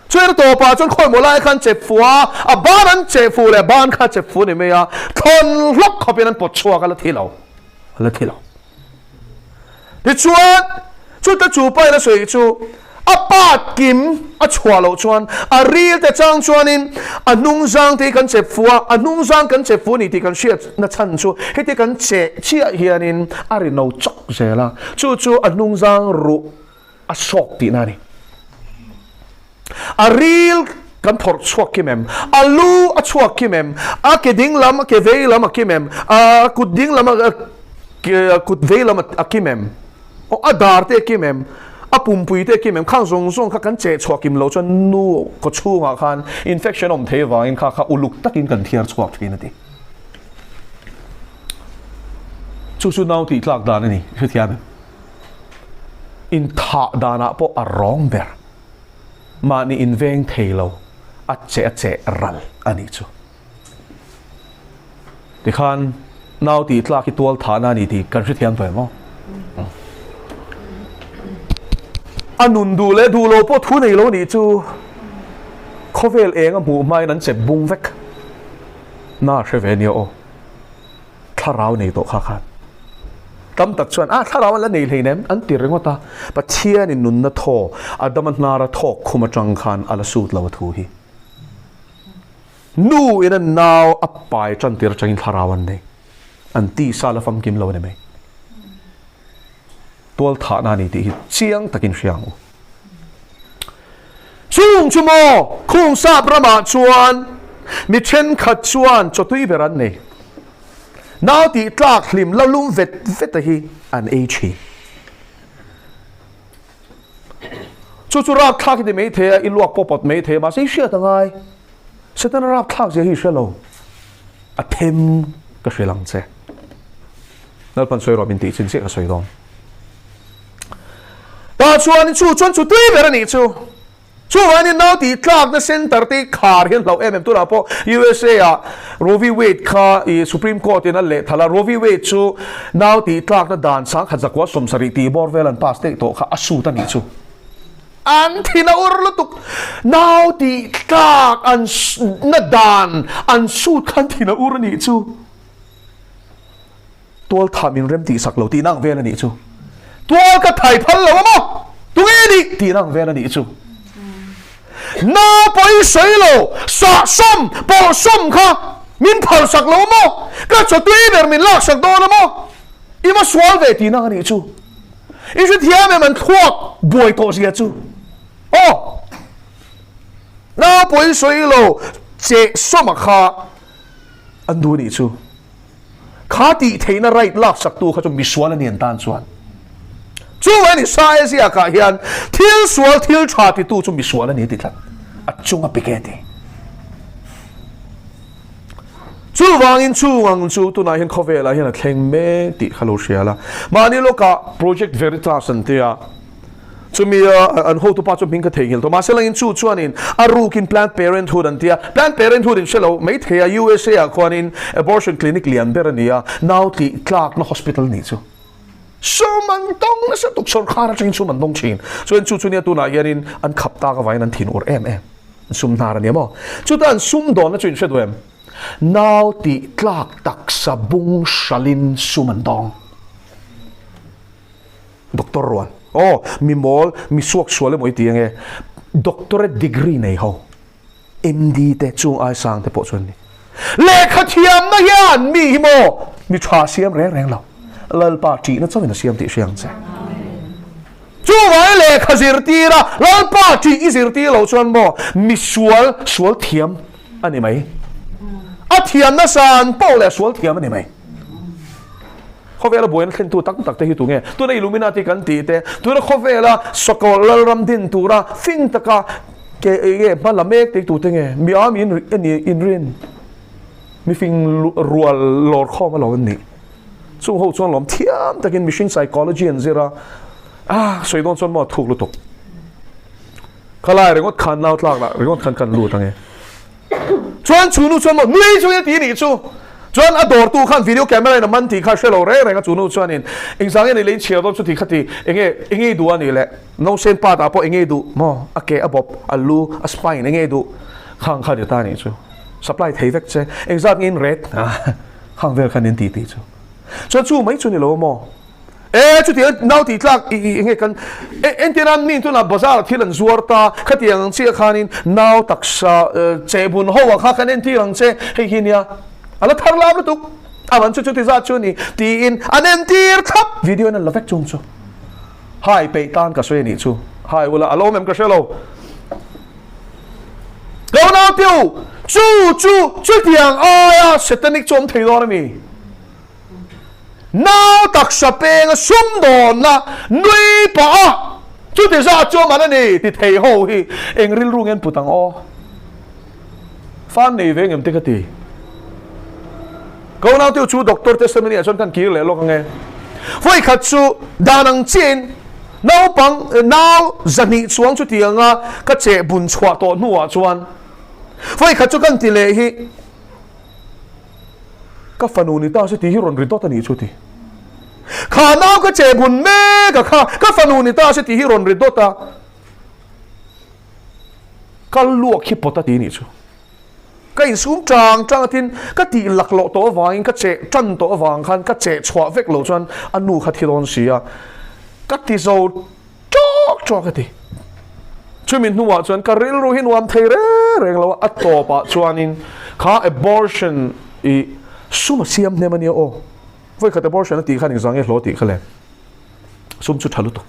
Chuan a tawpah chuan khawi maw lai khan chep fuh a, a ban an cheh fuh leh ban kha chep fuh a ni mai a, thlawn hlawk khawpin an pawt chhuak a la thi lo, a la thi lo. Tichuan, chuta chu pain a sawi chu a part kim a chhuah loh chuan a ril te chang chuanin a hnungzang te hi kan chep fu a, a hnungzang kan chep fu a ni tih kan hriatna chhan chu heti kan cheh chiah hianin a ri no chawk zel a, chu chu a hnungzang ruh a sawk tihna a ni. A ril kan phawrh chhuak kim em? A lu a chhuak kim em? A ke ding lam, a ke vei lam a kim em? A kut ding lam, a kut vei lam a kim em? Aw, a dar te a kim em? A pumpui te a kim em? Khang zawng zawng kha kan cheh chhuah kim lo chuan nu kaw chhungah khan infection awm thei avangin kha kha uluk takin kan thiar chhuak thin a ti. Chu chu nau tih tlak dan a ni, hrethiam em? Inthah danah pawh a rawng ber. Mahni inveng thei lo a che a che ral a nih chu. Tikhan nau tih tlak hi tual thahna a ni tih kan hrethiam tawh em aw? A nun duh leh duh lo pawh thu nei lo nih chu khawvel eng a hmuh hmain an chep bung vek. Na hre ve nia aw. Thlarau nei tawh kha khan tam tak chuan a thlarau an la nei hleinem an ti ringawt a, Pathianin nunna thaw Adama hnara thawk khum atang khan a la sut lo a thu hi. Nu in a nau a pai tan tir atangin thlarau an nei. An tisa la famkim lo a ni mai. Tual thahna a ni tih hi chiang takin hria ang u. Chung chu maw khung sap ramah chuan mi thenkhat chuan chawtui ber an nei. Nau tih tlak hlim la lum vet vet a hi an ei thin. Chu chu rapthlak i ti mai thei a, i luak pawh pawt mai thei a, mahse i hriat a ngai. Setana rapthlak zia hi i hre lo. A them ka hrilh ang che. Lalpan sawi rawh min tih chin chiah ka sawi dawn. Tah chuan chu chuan chu tui ber a nih chu. Chuvangin nau tih tlakna center te khar hian hlauh em em tunah pawh USA ah Roe v Wade kha i Supreme Court in a leh thalh a, Roe v Wade chu nau tih tlakna dan 1970 tih bawr vel an pass daih tawh kha a sut a nih chu. An thin a ur lutuk. Nau tih tlak an na dan an sut khan thin a ur a nih chu. Tual thah min rem tih sak lo tihna ang vel a nih chu. Tual ka thai phal lo a maw? Tunge nih tihna ang vel a nih chu. Nau pawh i sawi lo, sah sawm, pawh sawm kha min phal sak lo a maw? Ka chawtui ber min lak sak dawn a maw? I va sual ve tihna a nih chu. I hrethiam em an thluak buai tawh zia chu. Aw! Nau pawh i sawi lo, cheh sawma kha an duh a nih chu. Kha tih theihna right lak saktu kha chu misual a ni an tan chuan. Chu a ni Sae ziakah hian thil sual thil tha titu chu misual a ni ti tlat. A chung a pek e ti. Chuvangin chung ang chu tunah hian khawvelah hian a thleng mek tih kha lo hria la. Mahni lawkah Project Veritas an tia. Chumi an hotupa chu hming ka theihnghilh tawh. Mahse langin chu chuanin a rukin Planned Parenthood an ti a. Planned Parenthood in hre lo mai thei a, USA ah khuanin abortion clinic lian ber a ni a, nau tih tlakna hospital nih chu. Sum an dawng nasa tuk, sawrkar atangin sum an dawng thin. Chuan chu chu nia tunah hianin an khap tak avangin an thin ur em em. An sum hnar a ni maw? Chuta an sum dawnna chu in hre duh em? Nau tih tlak taksa bung hralin sum an dawng. Doctor rual. Aw, mi mawl, mi suak sual emaw i ti ange. Doctorate degree nei ho, MD te, chung ai sang te pawh chuan ni. Lehkha thiamna hian mi hi maw mi tha siam reng reng lo. Lalpa ṭihna chauhin a siam tih hria ang che. Chuvangin lehkha zirtir a, Lalpa ṭih i zirtir loh chuan maw mi sual, sual thiam a ni mai. A thiamna san poh leh sual thiam a ni mai. Khawvela buaina thlentu tak tak te hi tunge? Tuna Illuminati kan tih te, tuna khawvela sakawlh lalram din tura fing taka ke enge hma la mek te hi tute nge? Mi am in inrin mifing rual lawr khawm alawm an nih. Chung ho chuan lawm thiam takin mihring psychology an zir a, ah sawi dawn chuan maw a thuk lutuk. Khalai ringawt khan nau tlak lah ringawt khan kan lut ange. Chuan chu nu chuan maw nui chu ti nih chu. Chuan a dawrtu khan video camera in a man tih kha hre lo reng reng a chu nu chuanin engzang nge ni lei chhiar dawn chu ti kha ti enge enge i duh a nih le nausen pa tah pawh enge i duh maw a ke a bawp a lu a spine enge i duh khang kha ni ta nih chu supply thei vek che engzat nge in rate khang vel khan in ti tih chu chuan chu mai chu ni lo maw. E chutiang nau tih tlak i i enge kan entir a mi tunah bazar ah thil an zuar ta khatiang ang chiah khanin nau taksa chehbun ho ah kha kan entir ang che hei hi nia a la thar lam lutuk a man chu chuti zat chu a ni tiin an entir thlap video in an la vek chung chu hai peih tan ka sawi a nih chu hai ula a lawm em ka hre lo. Lo nau tiu chu chu chutiang aia satanic chu awm thei dawn a mi? Nau taksa penga sumdawnna nui pah a chuti zat chu a man a ni ti thei ho hi eng rilru nge an put ang aw? Fan nei ve ngem te ka ti. Ko nau tiu chu doctor testimony ah chuan kan kir leh lawk ange. Vawi khat chu dan ang chiahin naupang nau zahnih chuang chu tianga ka cheh bun chhuah tawh hnuah chuan vawi khat chu kan ti leh hi ka fanu ni ta se tih hi rawn ri dawt a nih chu ti. Kha nau ka cheh bun mek a kha ka fanu ni ta se tih hi rawn ri dawt a. Kal luak hi pawt a ti nih chu. Ka insum tang tang a tin ka tih lak loh tawh avangin ka cheh tan tawh avang khan ka cheh chhuah vek loh chuan a nu kha thi dawn si a, ka ti zo tawk tawk a ti. Chumi hnuah chuan ka rilru hi nuam thei reng reng lo a, a tawpah chuanin kha abortion i sum a siam hnem a nia aw. Vawikhat abortion a tih khan engzah nge hlawh tih kha le. Sum chu tha lutuk.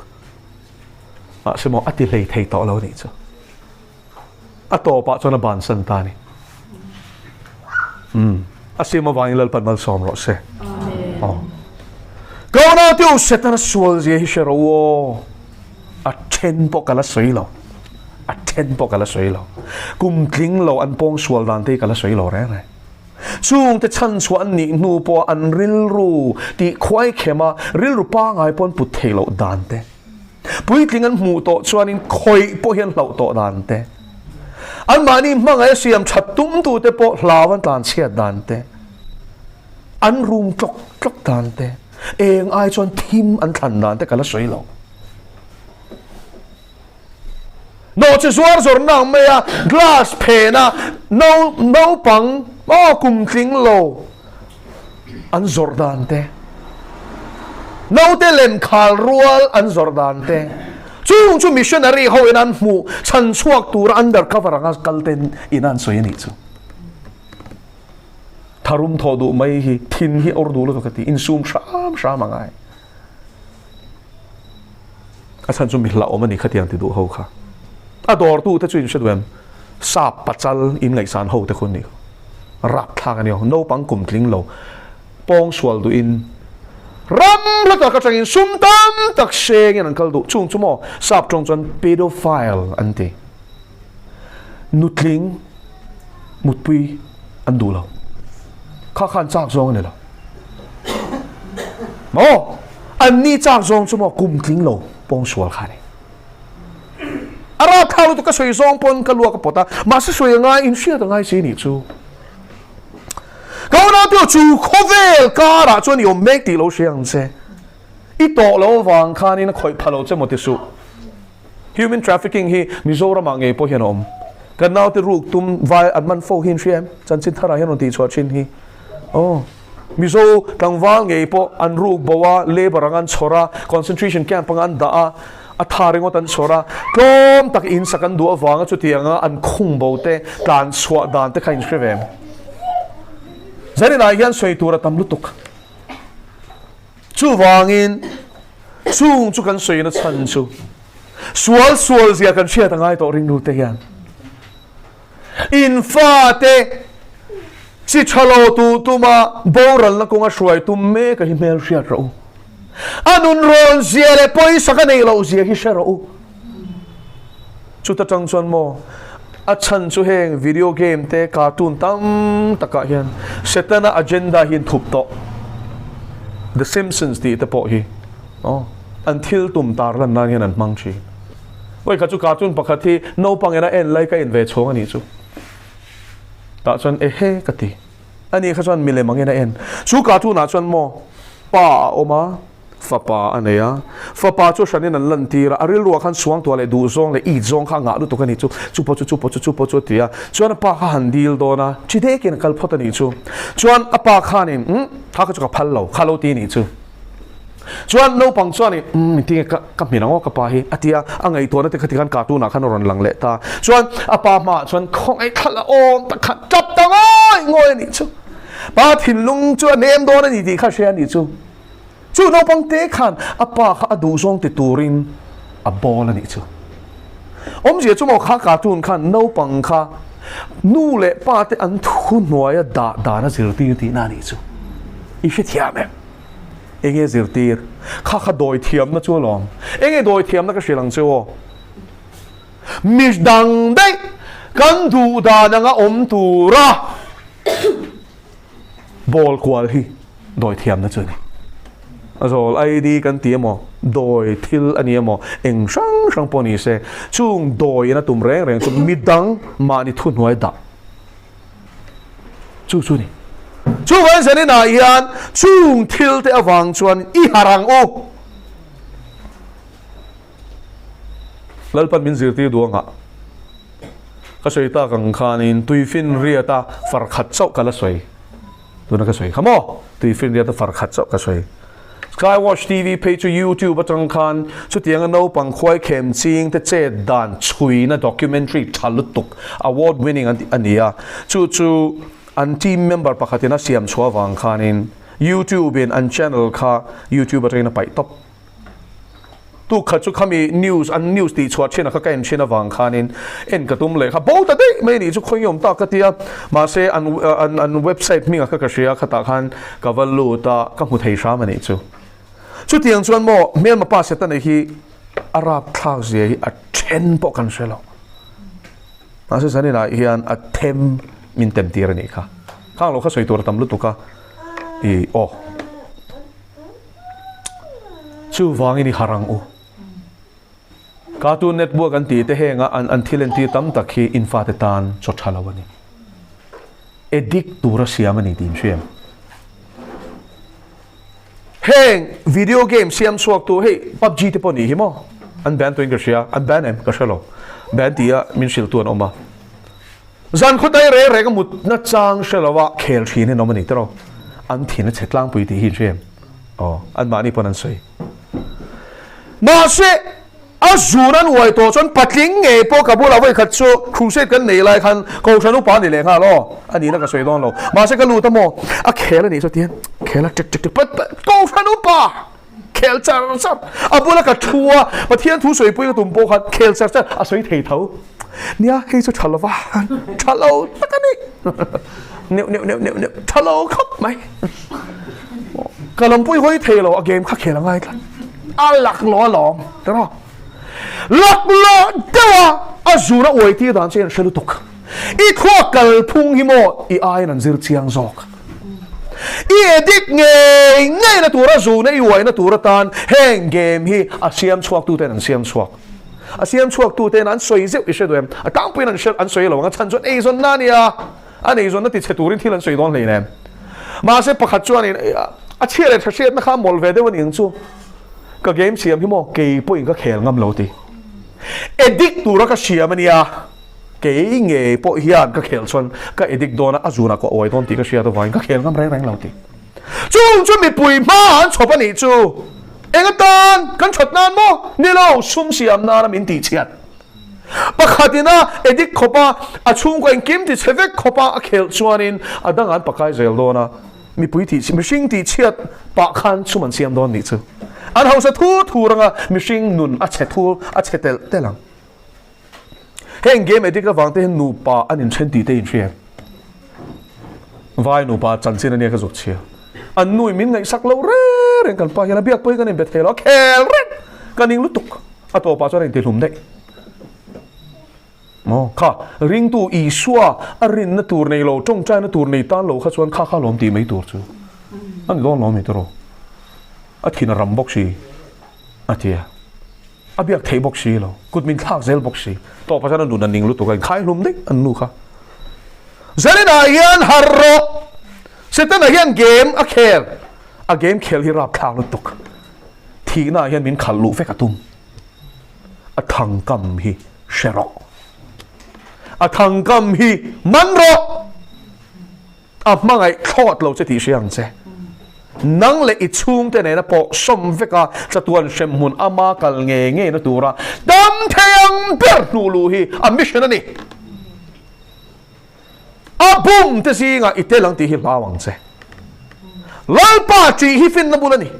Mahse maw a ti hlei thei tawh lo a nih chu. A tawpah chuan a bansan ta a ni. Umm a sim avangin Lalpan malsawm rawh se. Aw. Ka unau te u Setana sual zia hi hre rawh u aw. A then pawh ka la sawi lo. A then pawh ka la sawi lo. Kum tling lo an pawng sual dan te hi ka la sawi lo reng reng. Chungte chhan chhuah an nih hnu pawh an rilru tih khuai khem a, rilru pangai pawh an put theih loh dan te, puitling an hmuh tawh chuanin khawih pawh hi an hlauh tawh dan te, anmahni hmangaih a siam that tumtute pawh hlau an tlan chhiat dan te, an rum tlawk tlawk dan te, eng ai chuan thim an thlan dan te ka la sawi lo. Nawhchi zuar zawr na ang mai a, glass phena no naupang aw kum tling lo an zawrh dan te, naute lem khal rual an zawrh dan te, chung chu missionary ho in an hmuh chhan chhuak tura undercover anga kal ten in an sawi a nih chu. Tharum thawh duh mai hi thin hi awr duh lutuk a ti, insum hram hram a ngai. A chhan chu mi hlauhawm a ni khatiang ti duh ho kha. A dawrtu te chu in hre duh em? Sap pachal in ngaihsan ho te khu an nih kha. Rapthlak a ni aw. Naupang kum tling lo pawng sual duh in ram hla tak atangin sum tam tak sengin an kal duh. Chung chu maw sap tawng chuan pedophile an ti. Nutling mutpui an duh lo. Kha khan chak zawng a ni lo. Maw? An ni chak zawng chu maw kum tling lo pawng sual kha ni. A rap thak lutuk ka sawi zawng pawn ka luak a pawt a, mahse sawi a ngai in hriat a ngai si nih chu. Ka unau te chu khawvel karah chuan i awm mek tih lo hria ang che. I tawh lo avang khanin a khawih pha lo che maw ti suh. Human trafficking hi Mizoram ah ngei pawh hian a awm. Kan naute ruk tum vai an man fo hi in hria em? Chanchin thar ah hian rawn tih chhuah thin hi. Aw. Mizo tlangval ngei pawh an ruk bo a, labour ang an chhawr a, concentration camp anga an dah a, a tha ringawt an chhawr a, tlawm tak in sak an duh avanga chutianga an khung bo te, tlan chhuah dan te kha in hre ve em? Zaninah hian sawi tur a tam lutuk. Chuvangin, chung chu kan sawina chhan chu sual sual zia kan hriat a ngai tawh ringnute hian. In fate chi tha lo tu tuma boralna kawnga hruai tum mek a hi hmel hriat rawh u. A nun rawn zia leh pawisa ka neih loh zia hi hre rawh u. Chuta tang chuan maw a chhan chu heng video game te cartoon tam takah hian Setana agenda hi an thup tawh. The Simpsons tih te pawh hi aw an thil tum tar lan nan hian an hmang thin. Vawi khat chu cartoon pakhat hi naupang ina en lai ka en ve chhawng a nih chu. Tah chuan ehe ka ti. Ani kha chuan milem angin a en. Chu cartoon ah chuan maw pa a awm a. Fapa a nei a, fapa chu hranin an lantir a, a rilruah khan suangtuah leh duhzawng leh it zawng kha a ngah lutuk a nih chu, chu pawh chu, chu pawh chu, chu pawh chu a ti a, chuan a pa kha han dil dawn a, chi dekin a kal phawt a nih chu, chuan a pa khanin umm kha kha chu ka phal lo, kha lo ti a nih chu. Chuan naupang chuan i umm tinge ka ka hmin ang aw ka pa hi a ti a, a ngaihtuahna te kha tikhan cartoon ah khan a rawn lang leh ta. Chuan a pa hmaah chuan khawngaih thlalh a awm tak khan tap ta ngawi ngawi a nih chu. Pa thinlung chu a nem dawn a ni tih kha hria a nih chu. Chu naupang te khan a pa kha a duhzawng ti turin a bawl a nih chu. Awmzia chu maw kha cartoon khan naupang kha nu leh pa te an thu hnuaia dah dan a zirtir tihna a nih chu. I hrethiam em? Enge zirtir? Kha kha dawi thiamna chu alawm. Enge dawi thiamna ka hrilh ang che aw? Mi dang daih kan duh dan anga awm tura bawl kual hi dawi thiamna chu a ni. A zawl ID kan ti emaw, dawi thil a ni emaw, eng hrang hrang pawh ni se, chung dawiin a tum reng reng chu mi dang mahni thuhnuai dah. Chu chu ni. Chuvangin zaninah hian chung thil te avang chuan i harh ang u. Lalpan min zirtir duh angah ka sawi tak ang khanin tuifinriata far khat chauh ka la sawi. Tuna ka sawi kha maw? Tuifinriata far khat chauh ka sawi. Skywatch TV phei chu YouTube atang khan chutianga naupang khuai khem ching te chet dan chhuina documentary tha lutuk award winning an a ni a. Chu chu an team member pakhatin a siam chhuah avang khanin YouTube in an channel kha YouTube atangin a paih tawp. Tuk khat chu khami news an news tih chhuah thin a kha ka en thin avang khanin en ka tum leh kha bo ta daih mai a nih chu khawi awm tak ka ti a mahse an an an website hming a kha ka hria khatah khan ka va lut a ka hmu thei hram a nih chu. Chutiang chuan maw hmelma pa Setana hi a rapthlak zia hi a then pawh kan hre lo. Mahse zaninah hian a them min tem tir a nih kha. Khang lo kha sawi tur a tam lutuk a i aw. Chuvangin i harh ang u. Cartoon Network an tih te henga an an thil entir tam tak hi in fate tan chaw tha lo a ni. Addict tura siam a ni tih in hria em? Heng video game siam chhuak tu hei PUBG te pawh nih hi maw? An ban tuin ka hria, an ban em? Ka hre lo. Ban tia min hrilh tu an awm a. Zan khawtai reng reng a mutna chang hre lo a khel thin in awm a ni tiraw? An thin a chhe tlangpui tih hi in hria em? Aw, anmahni pawn an sawi. Mahse, a zun an uai tawh chuan patling ngei pawh ka bulah vawi khat chu crusade kan nei lai khan Kohhran upa a ni leh nghal aw, a nihna ka sawi dawn lo. Mahse ka lut a maw? A khel a nih chuan tihian khel a tek tek tek pat pat Kohhran upa! Khel char char a bula ka thu a, Pathian thu sawipui ka tum pawh khan khel char char a sawi thei tho. Nia, hei chu tha lova, tha lo tak a ni. Neuh neuh neuh neuh neuh, tha lo khawp mai. Ka lampui hawi thei lo, a game kha khel a ngai tlat. A laklawh alawm, tiraw? Laklawh deuh a, a zun a uai tir dan chu hian hre lutuk. I thluak kalphung hi maw i aiin an zir chiang zawk. I edit ngei ngei na tura zuna i uaina tur atan heng game hi a siam chhuak tu ten an siam chhuak. A siam chhuak tu ten an sawi zeuh i hre duh em? A tlangpuiin an hre an sawi lo ang a chhan chuan eizawn na ania an eizawn na ti chhe turin thil an sawi dawn hleinem. Mahse pakhat chuanin a chhia leh tha hriatna kha a mawlh ve deuh a ni ang chu. Ka game siam hi maw kei pawhin ka khel ngam lo ti. Edit tura ka siam ania. Kei ngei pawh hian ka khel chuan ka edit dawn a, a zunah ka awi dawn tih ka hriat avangin ka khel ngam reng reng lo tih. Chung chu mipui hma an chhawp a nih chu. Eng atan kan that nan maw? Ni lo, sum siam nana min tih chhiat. Pakhat ina edit khawp a, a chhungkaw engkim ti chhe vek khawp a a khelh chuanin a dang an pakai zel dawn a, mipui tih mihring tih chhiat pah khan sum an siam dawn nih chu. An hausa thur thur anga mihring nun a chhe thur a chhe telh telh ang. Heng game addict avang te hian nupa an inthen tih te inhria em? Vai nupa chanchin ania ka zuk chhia. An nui min ngaihsak lo reng reng kan pa hian a biak pawh hi kan inbe thei lo a khel reng ka ning lutuk a tawpah chuan a intihlum daih. Maw kha ringtu Isua a rinna tur nei lo tawngtaina tur nei tan lo kha chuan kha kha lawm tih mai tur chu a ni dawn lo mi tiraw a thin a ram bawk si a ti a. A biak theih bawk si lo, kut min thlak zel bawk si. Tawpah chuan a nun a ning lutuk a, inkhai hlum daih an nu kha. Zaninah hian harh rawh! Setana hian game a khel, a game khel hi rapthlak lutuk. Thihnaah hian min khalh luh vek a tum. A thangkam hi hre rawh. A thangkam hi man rawh! A hmangaih thlawt lo che tih hria ang che. Nang leh i chhungte nena pawh sawm veka chatuan hremhmun ama kal ngei ngeina tura dam thei ang ber hnuh luh hi a mission a ni. A bum te zingah i tel ang tih hi hlau ang che. Lalpa ṭih hi finna bul a ni.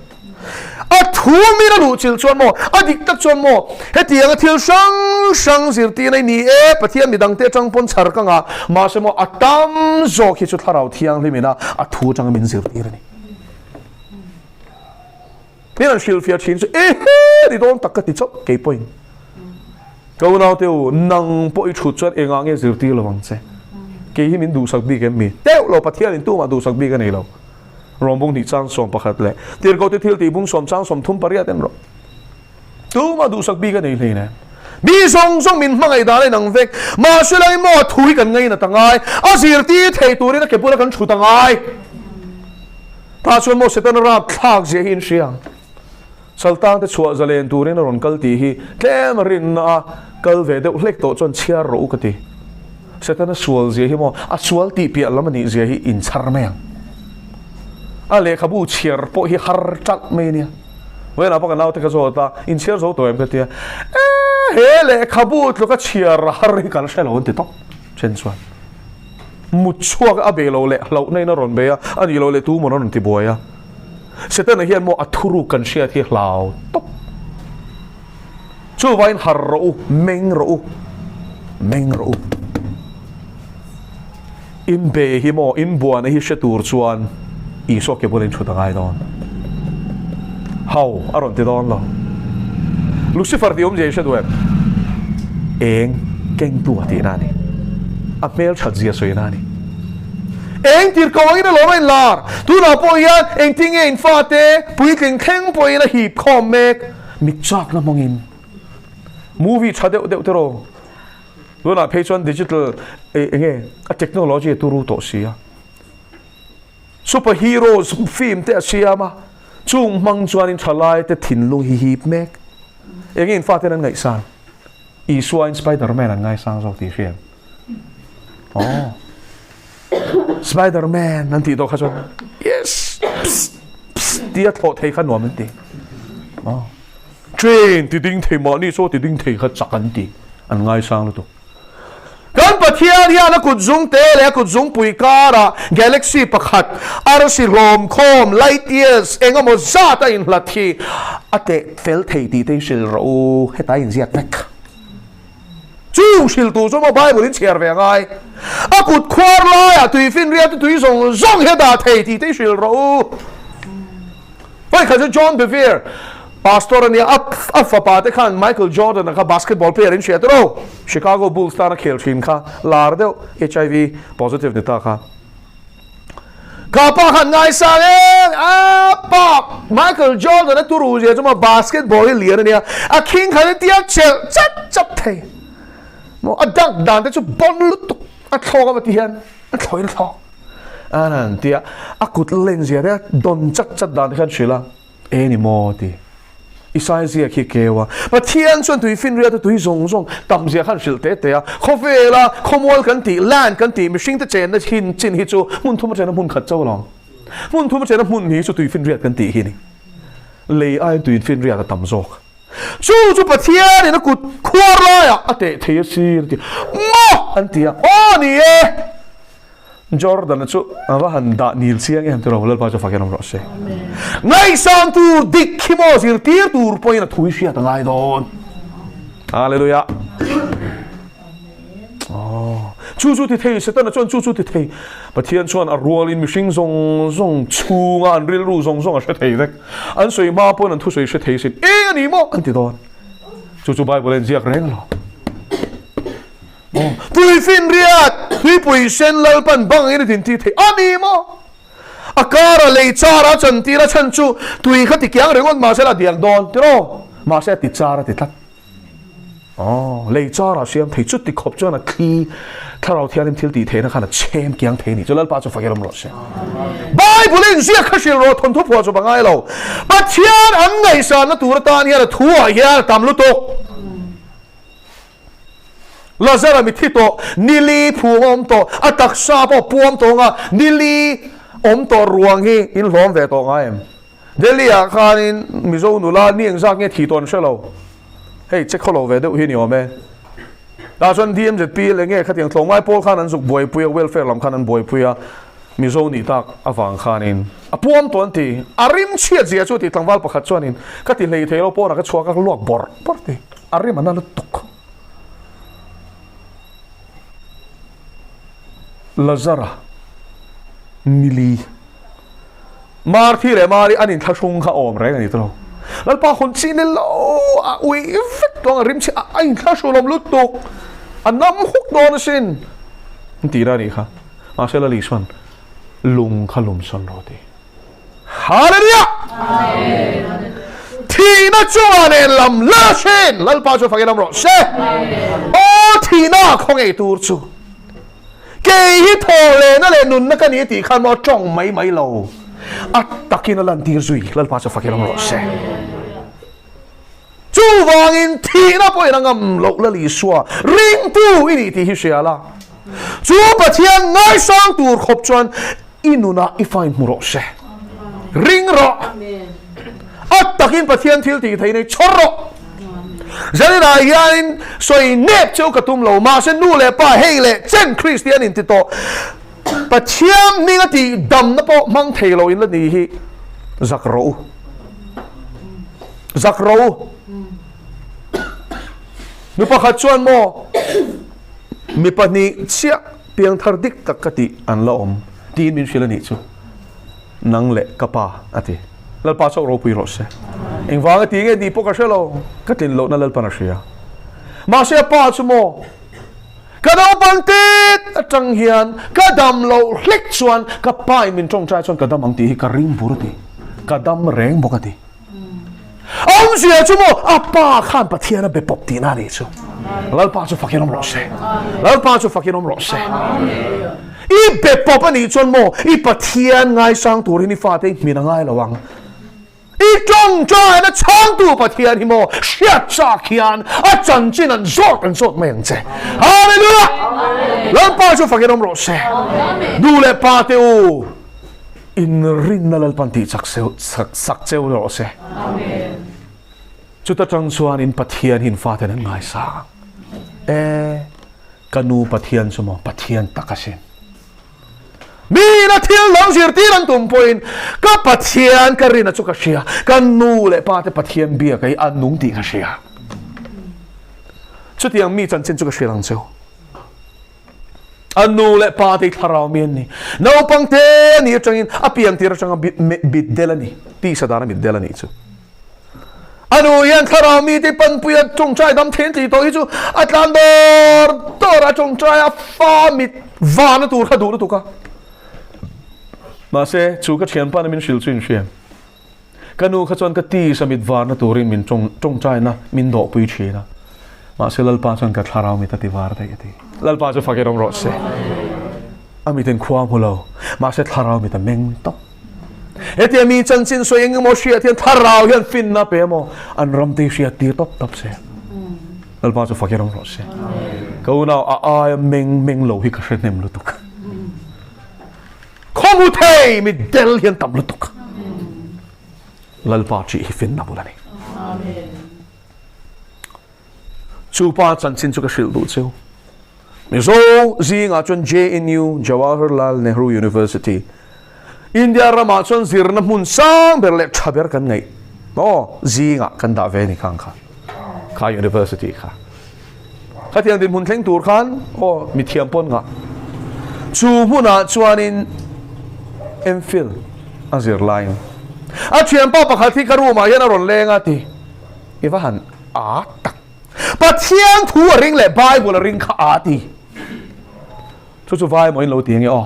A thu min a luh chilh chuan maw, a dik tak chuan maw, hetianga thil hrang hrang zirtirna i ni e, Pathian midangte atang pawn chhar ka ngah, mahse maw a tam zawk hi chu Thlarau Thianghlim ina a thu atanga min zirtir a ni. Min an hrilhfiah thin chu ehe ni dawn tak ka ti chauh kei pawhin. Ka unaute u, nang pawh i thut chuan engah nge zirtir lo ang che? Kei hi min duhsak bik em mi? Teuh lo, Pathianin tumah duhsak bik a nei lo. Rawng bung hnih chang 11 leh Tirhkohte thil tih bung sawm chang 38 en rawh. Tumah duhsak bik a nei hlei nen. Mi zawng zawng min hmangaih dan a inang vek. Mahse lai maw a thu hi kan ngainat a ngai. A zirtir thei turin a ke bula kan thut a ngai. Tah chuan maw Setana rap thlak zia hi in hria ang. Saltang te chhuah zalen turin a rawn kal tih hi tlem a rinna a kal ve deuh hlek tawh chuan chhiar rawh u ka ti. Setana sual zia hi maw a sual tih piah lam a nih zia hi in chhar mai ang. A lehkhabu chhiar pawh hi har ṭalh mai a nia. Vawiinah pawh ka naute ka zawt a, in chhiar zo tawh em ka tia. E he lehkhabu tluka chhiar har hi ka la hre lo an ti tawp then chuan. Mut chhuak a be lo leh hlauhna in a rawn bei a, a nih loh leh tu mawn a rawn ti buai a. Setana hian maw a thuruk kan hriat hi hlau tawp. Chuvangin har rawh u, meng rawh u, meng rawh u. In be hi maw, in buana hi hre tur chuan Isua ke bula in thut a ngai dawn. Hau a rawn ti dawn lo. Lucifer tih awmzia i hre duh em? Eng kengtu a tihna a ni. A hmel that zia sawina a ni. Eng tir ko angin alawm a inlar. Tunah pawh hian engtin nge in fate puitling thleng pawhin a hip khawm mek. Mit chakna hmangin movie tha deuh deuh te rawh. Tunah phei chuan digital eng nge a technology a turu tawh si a. Super heroes film te a siam a, chung hmang chuanin thalai te thinlung hi hip mek. Eng nge in faten an ngaihsan? Isua in Spider-Man an ngaisang zawk tih hriat. Oh. Spider-Man an tih tawh kha chuan yes pss pss tia thlawh thei kha nuam an ti. Oh. Train ti ding thei mahni chaw ti ding thei kha chak an ti. An ngaisang lutuk. Kan Pathian hian a kut zung te leh a kut zungpui karah galaxy pakhat, arsi hlawm khawm, light years, eng emaw zat a inhlat hi a teh fel thei tih te hi hrilh rawh u, heta inziak vek. Chung hrilh tur chu maw Bible in chhiar ve a ngai. A kut khuar laiah tui finriat te tui zawng zawng hi a dah thei tih te hi hrilh rawh u. Hei kha chu John Bevere, pastor a nia, a fapa te khan Michael Jordan a kha basketball player in hria tawh Chicago Bulls tan a khel thin kha lar deuh HIV positive ni ta kha. Kha pa khan ngaisang em a pa Michael Jordan a turu zia chu ma basketball hi lian a nia a khing khan in tia chelh chat chat thei maw a dunk dan te chu bon lutuk a thlawk a va ti hian a thlawh in a thlawk. An han ti a, a kut len zia te a dawn chat chat dan te khan hrilh a, E ni maw ti. I sai ziak hi keu a, Pathian chuan tui finriat a tui zawng zawng tam zia khan hrilh te te a, khawvela khawmual kan tih, land kan tih, mihring te chenna chin chin hi chu hmun thum atena hmun khat chauh alawm. Hmun thum atena hmun hi chu tui finriat kan tih hi ni. Lei aiin tui finriat a tam zawk. Chu chu Pathianin a kut khuar laiah a teh thei a sir a ti. Maw! an ti a, Aw ni e! Jordan-a chu a va han dah nil chiang em tiraw Lalpa chu fakin awm rawh se. Ngaihsang tur dik khi maw zirtir tur pawhin a thui hriat a ngai dawn. Hallelujah. Oh, chu chu ti thei Setana chuan chu chu ti thei. Pathian chuan a rualin mihring zawng zawng chhunga an rilru zawng zawng a hre thei vek. An sawi hma pawn an thusawi hre thei sin. Eng a ni maw? An ti dawn. Chu chu Bible a inziak reng lo. Tui finriat, tuipui sen Lalpan bangin a dintir thei a ni maw? A kara lei chara a chantir a chhan chu tui kha ti kiang ringawt mahse la diak dawn tiraw? Mahse a ti char a ti tlat. Aw, lei chara a siam thei chu ti khawp chuan a thli Thlarau Thianghlim thil tih theihna khan a chhem kiang thei a ni. Chu Lalpa chu fakir awm rawh se. Bible in ziak kha hrilh rawh thawnthu phuah chu va ngai lo. Pathian an ngaihsanna tur atan hian a thu ah hian a tam lutuk. Lazara mi thi tawh, nili phung a awm tawh, a taksa pawh a puam tawng a, nili Awm tawh ruang hi in hlawm ve tawh ngai em? Delhi ah khanin Mizo nula ni engzak nge thih tawh an hre lo. Hei che khawlo ve deuh hi ni awm e. Tah chuan DMZP leh nge khatiang tlawmngai pawl khan an zuk buaipui a, welfare lam khan an buaipui a, Mizo nih tak avang khanin a puam tawh an ti. A rim chhiat zia chu ti tlangval pakhat chuanin ka ti hlei thei lo pawnah ka chhuak a, ka luak bawrh bawrh ti. A rim a na lutuk. Lazara nili Marthi leh Mari an inthlahrung kha awm reng a ni tawh. Lalpa hawn chi ni lo a ui vek tawng a rim chhi a inthlahrulawm lutuk a nam huk dawn asin an tih na a nih kha. Mahse Lali chuan lung kha lum sawn rawh a ti. Hallelujah! Thihna chungah nen lam la hrin Lalpa chu fakin awm rawh se. Aw thihna khaw ngei tur chu kei hi thaw lehna leh nunna ka ni tih khan maw tawng mai mai lo a takin a lantir zui Lalpa chu fakin awm rawh se. Chuvangin thihna pawhin a ngam loh Lal Isua ringtu i nih tih hi hria la. Chu Pathian ngaisang tur khawp chuan i nunah i fain hmu rawh se. Ring rawh. A takin Pathian thil tih thei nei chhawr rawh. Zaninah hianin sawi nep cheu ka tum lo, mahse nu leh pa hei leh chen Kristian in ti tawh. Pathian hminga tih damna pawh hmang thei lo in la ni hi zak rawh u. Zak rawh u. Nu pakhat chuan maw mi pahnih chiah piangthar dik tak ka tih an la awm tiin min hrilh a nih chu. Nang leh ka pa a ti. Lalpa chauh ropui rawh se. Engvanga ti nge tih pawh ka hre lo. Ka tlin lohna Lalpan a hria. Mahse a pa chu maw Ka naupang tet atang hian ka dam loh hlek chuan ka pa in min tawngtai chuan ka dam ang tih hi ka ring bur a ti. Ka dam reng bawk a ti. A awmzia chu maw a pa khan Pathian a be pawp tihna a nih chu. Lalpa chu fakin awm rawh se. Lalpa chu fakin awm rawh se. I be pawp a nih chuan maw i Pathian ngaisang turin i fate i hmin a ngai lo ang. I tawngtaina chhangtu Pathian hi maw hriat chak hian a chanchin an zawt an zawt mai ang che. Hallelujah! Lalpa chu fakin awm rawh se. Nu leh pa te u, in rinna Lalpan tih chak sak cheu rawh se. Chuta tang chuan in Pathian hi in faten an ngaisang. E, ka nu Pathian chu maw Pathian tak asin. Mina thil lo zirtir an tum pawhin ka Pathian ka rina chu ka hria, ka nu leh pa te Pathian biak hi a nung tih ka hria. Chutiang mi chanchin chu ka hria ang cheu. A nu leh pa te thlarau mi an ni. Naupang te ni atangin a piang tir atanga bit del a ni. Tisa dana mit del a nih chu. A nu hian thlarau mite panpui a tawngtai dam then tih tawh hi chu a tlan dawr dawr a tawngtai a fa mit vana tur kha duh lutuk a. Mahse chu ka thianpa na min hrilh chu in hria. Ka nu kha chuan ka tisa mit varna turin min tawngtaina min dawhpui thin a. Mahse Lalpa chuan ka thlarau mit a ti var daih a ti. Lalpa chu fak erawng rawh se. A miten khua hmu lo. Mahse thlarau mit a meng tawp. Hetia mi chanchin sawi eng emaw hriat hian thlarau hian finna pe emaw an ram te hriat tir tawp tawp se. Lalpa chu fakir awm rawh se. Ka unau a aia meng meng lo hi ka hre hnem lutuk. Khawmu thei mi del hian tam lutuk. Lalpa ṭih hi finna bul a ni. Chu pa chanchin chu ka hrilh duh cheu. Mizo zingah chuan JNU, Jawaharlal Nehru University, India ramah chuan zirna hmun sang ber leh tha ber kan ngaih maw zingah kan dah ve a ni khang kha, kha university kha. Khatiang dinhmun thleng tur khan aw mithiam pawn ngah. Chu hmunah chuanin MPhil a zir laiin a thianpa pakhat hi ka room ah hian a rawn leng a ti. I va han aa tak. Pathian thu a ring leh Bible a ring kha aa ti. Chu chu vai maw in lo ti ange aw.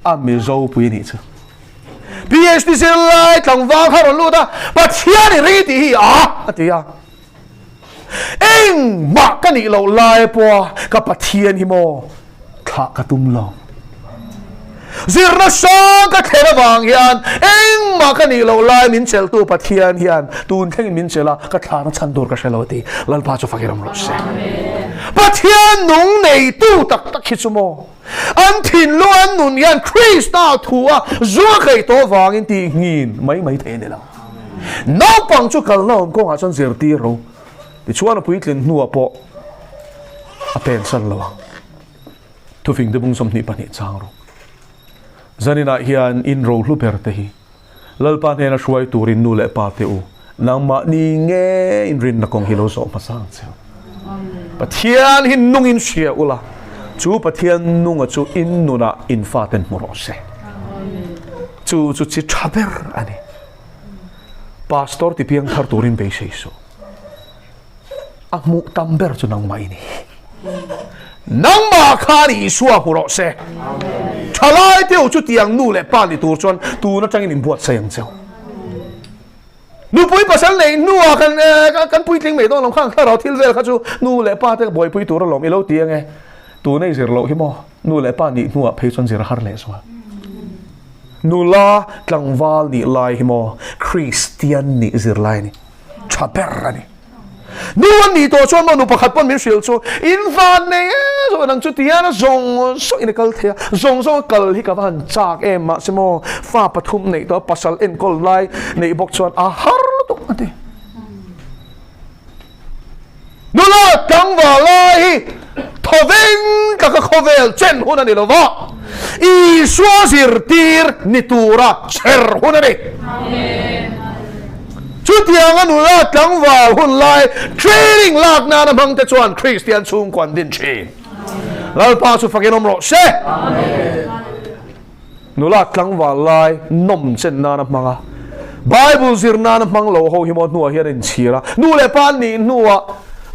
A Mizo pui nih chu. PhD zir lai tlangval kha rawn lut a, Pathian i ring tih hi aa a ti a. Engmah ka nih loh lai pawha ka Pathian hi maw thlah ka tum lo. Zirna hrang ka thlen avang hian engmah ka nih loh lai min chelhtu Pathian hian tun thlengin min chelh a, ka thlana chhan tur ka hre lo a ti. Lalpa chu fakin awm rawh se. Pathian nung neitu tak tak hi chu maw? An thinlung an nun hian Krista thu a zuar theih tawh vangin tih nghin mai mai thei a ni lo. Naupang chu kalna awm kawngah chuan zirtir ro. Tichuan a puitlin hnuah pawh a pensan lo ang. Thufing te bung 22 chang rawh. Zaninah hian in rohlu ber te hi Lalpa hnena hruai turin nu leh pa te u, nangmahni nge inrinna kawng hi lo zawh hmasa ang che u. Pathian hi nungin hria ula, chu Pathian nunga chu in nunah in faten hmu rawh se. Chu chu chi tha ber a ni. Pastor ti piang thar turin beisei suh. A hmuh tam ber chu nangmah i ni. Nangmah khan Isua hmu rawh se. Thalai te chu tiang nu leh pa ni tur chuan tun atangin inbuatsaih ang cheu. Nupui pasal neih hnuah kan kan puitling mai dawn lo khan thlarau thil vel kha chu nu leh pa te buaipui tur alawm i lo ti ange. Tun ei zir loh hi maw nu leh pa nih hnuah phei chuan zir a har leh zual. Nula tlangval nih lai hi maw Kristian nih zir lai a ni. Tha ber a ni. Nu an nih tawh chuan maw nu pakhat pawn min hrilh chu in van nei e zawh nang chu tihian a zawng zawng in a kal thei a, zawng zawng a kal hi ka va han chak em mahse maw fa pathum neih tawh a pasal enkawl lai neih bawk chuan a har lutuk a ti. Nula tlangval lai hi thawveng taka khawvel chen hun a ni lo va, Isua zirtir ni tura chher hun a ni. Chutianga nula tlangval hun lai training lak nana hmang te chuan Kristian chhungkua an din thin. Lalpa chu fakin awm rawh se. Nula tlangval lai nawm chen nana hmang a, Bible zir nana hmang lo ho hi maw hnuah hian a inchhir a, nu leh pa an nih hnuah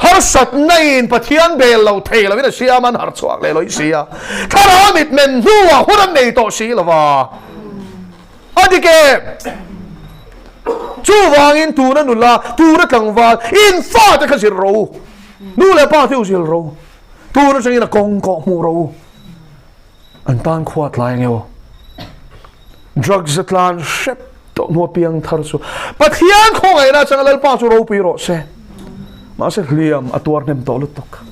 harsatna in Pathian bel lo thei lovin a siam a, an harh chhuak leh lawih si a, thlarau mitmen hnuah hun an nei tawh si lo va. A dik em? Chuvangin tuna nula, tuna tlangval, in fate kha zir rawh u, nu leh pa te u zir rawh u, tun atangin a kawng kawh hmuh rawh u. An tan khua tlai ang emaw? Drugs a tlan hrep tawh hnu a piang thar chu Pathian khawngaihna atanga Lalpa chu ropui rawh se. Mahse hliam a tuar hnem tawh lutuk.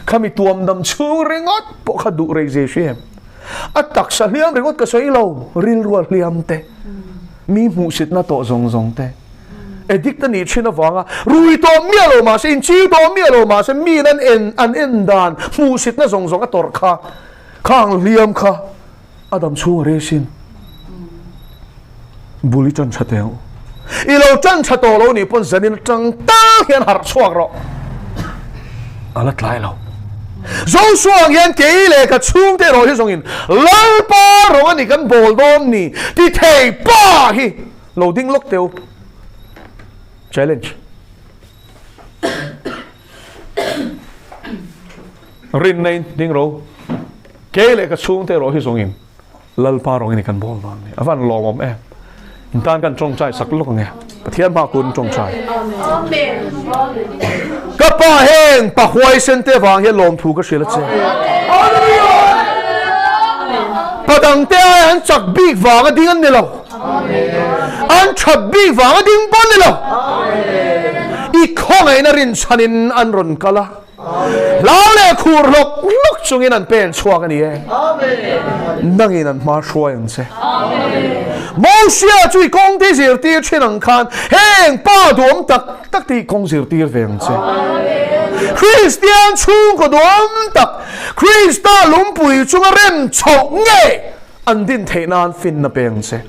Khami tuam dam chhung ringawt pawh kha duh rei zia hri em? A taksa hliam ringawt ka sawi lo, rilrua hliam te, mi hmuhsitna tawh zawng zawng te, addict a nih thin avanga rui tawh miah lo mahse, inchil tawh miah lo mahse miin an en an en dan hmuhsitna zawng zawng a tawrh kha, khang hliam kha a dam chhung a rei sin. Bul i tan tha teh ang u. I lo tan tha tawh lo nih pawn zanin atang tal hian harh chhuak rawh. A la tlai lo. Joshua ang hian kei leh ka chhungte erawh hi zawngin Lalpa rawng a ni kan bawl dawn ni ti thei pa hi Lo ding lawk teu. Challenge. Rinna in ding ro. Kei leh ka chhungte erawh hi zawngin Lalpa rawngin i kan bawl dawn ni. A van lawmawm em. In tan kan tawngtai sak lawk ange. Pathian hma kun tawngtai. Ka pa heng pa huaisen te vang hian lawmthu ka hrilh a che. Pa dangte ai an chak bik vanga ding an ni lo. An that bik vang a ding pawn ni lo. I khawngaihna rinchhanin an rawn kal a. Hlau leh khur hlawk hlawk chungin an pen chhuak a ni e. Nangin an hma hruai ang che. Mosia chu i kawng te zirtir thin ang khan heng pa duam tak tak te i kawng zirtir ve ang che. Kristian chhungkaw duam tak Krista lungpui chunga rem chhoh ngei An din theih nan finna pe ang che.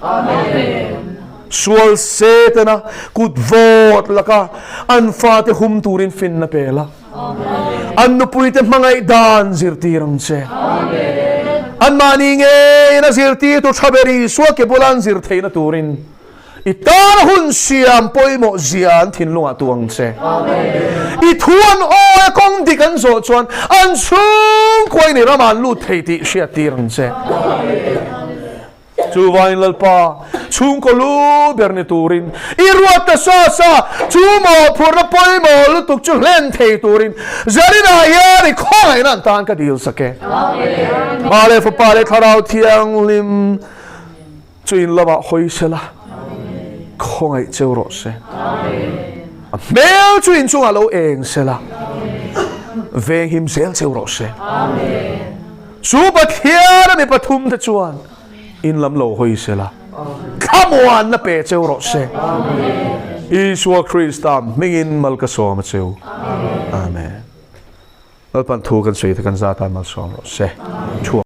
Sual Setana kut vawt laka an fate hum turin finna pe la. An nupuite hmangaih dan zirtir ang che. Anmahni ngeiin a zirtirtu tha ber Isua ke bula an zir theihna turin I tana hun siam pawimawh zia an thinlungah tu ang che. I thu an awi a kawng dik an zawh chuan an chhungkuain i ramah an lut thei tih hriattir ang che. Chuvangin Lalpa, chhungkaw lu ber ni turin i ruat ta sa sa, chu mawhphurhna pawimawh lutuk chu hlen thei turin Zarinah hian i khawngaihna an tan ka dil sak e. Pa leh Fapa leh Thlarau Thianghlim chu in lamah hawi sela, khawngaih cheu rawh se. A hmel chu in chungah lo eng sela, venghim zel cheu rawh se. Chu Pathian a mi pathumte chuan in lam lo hawi sela, thlamuanna pe cheu rawh se. Isua Krista hmingin mal ka sawm a cheu. Amen. Lalpan thu kan sawi te kan zat a malsawm rawh se. Thuam.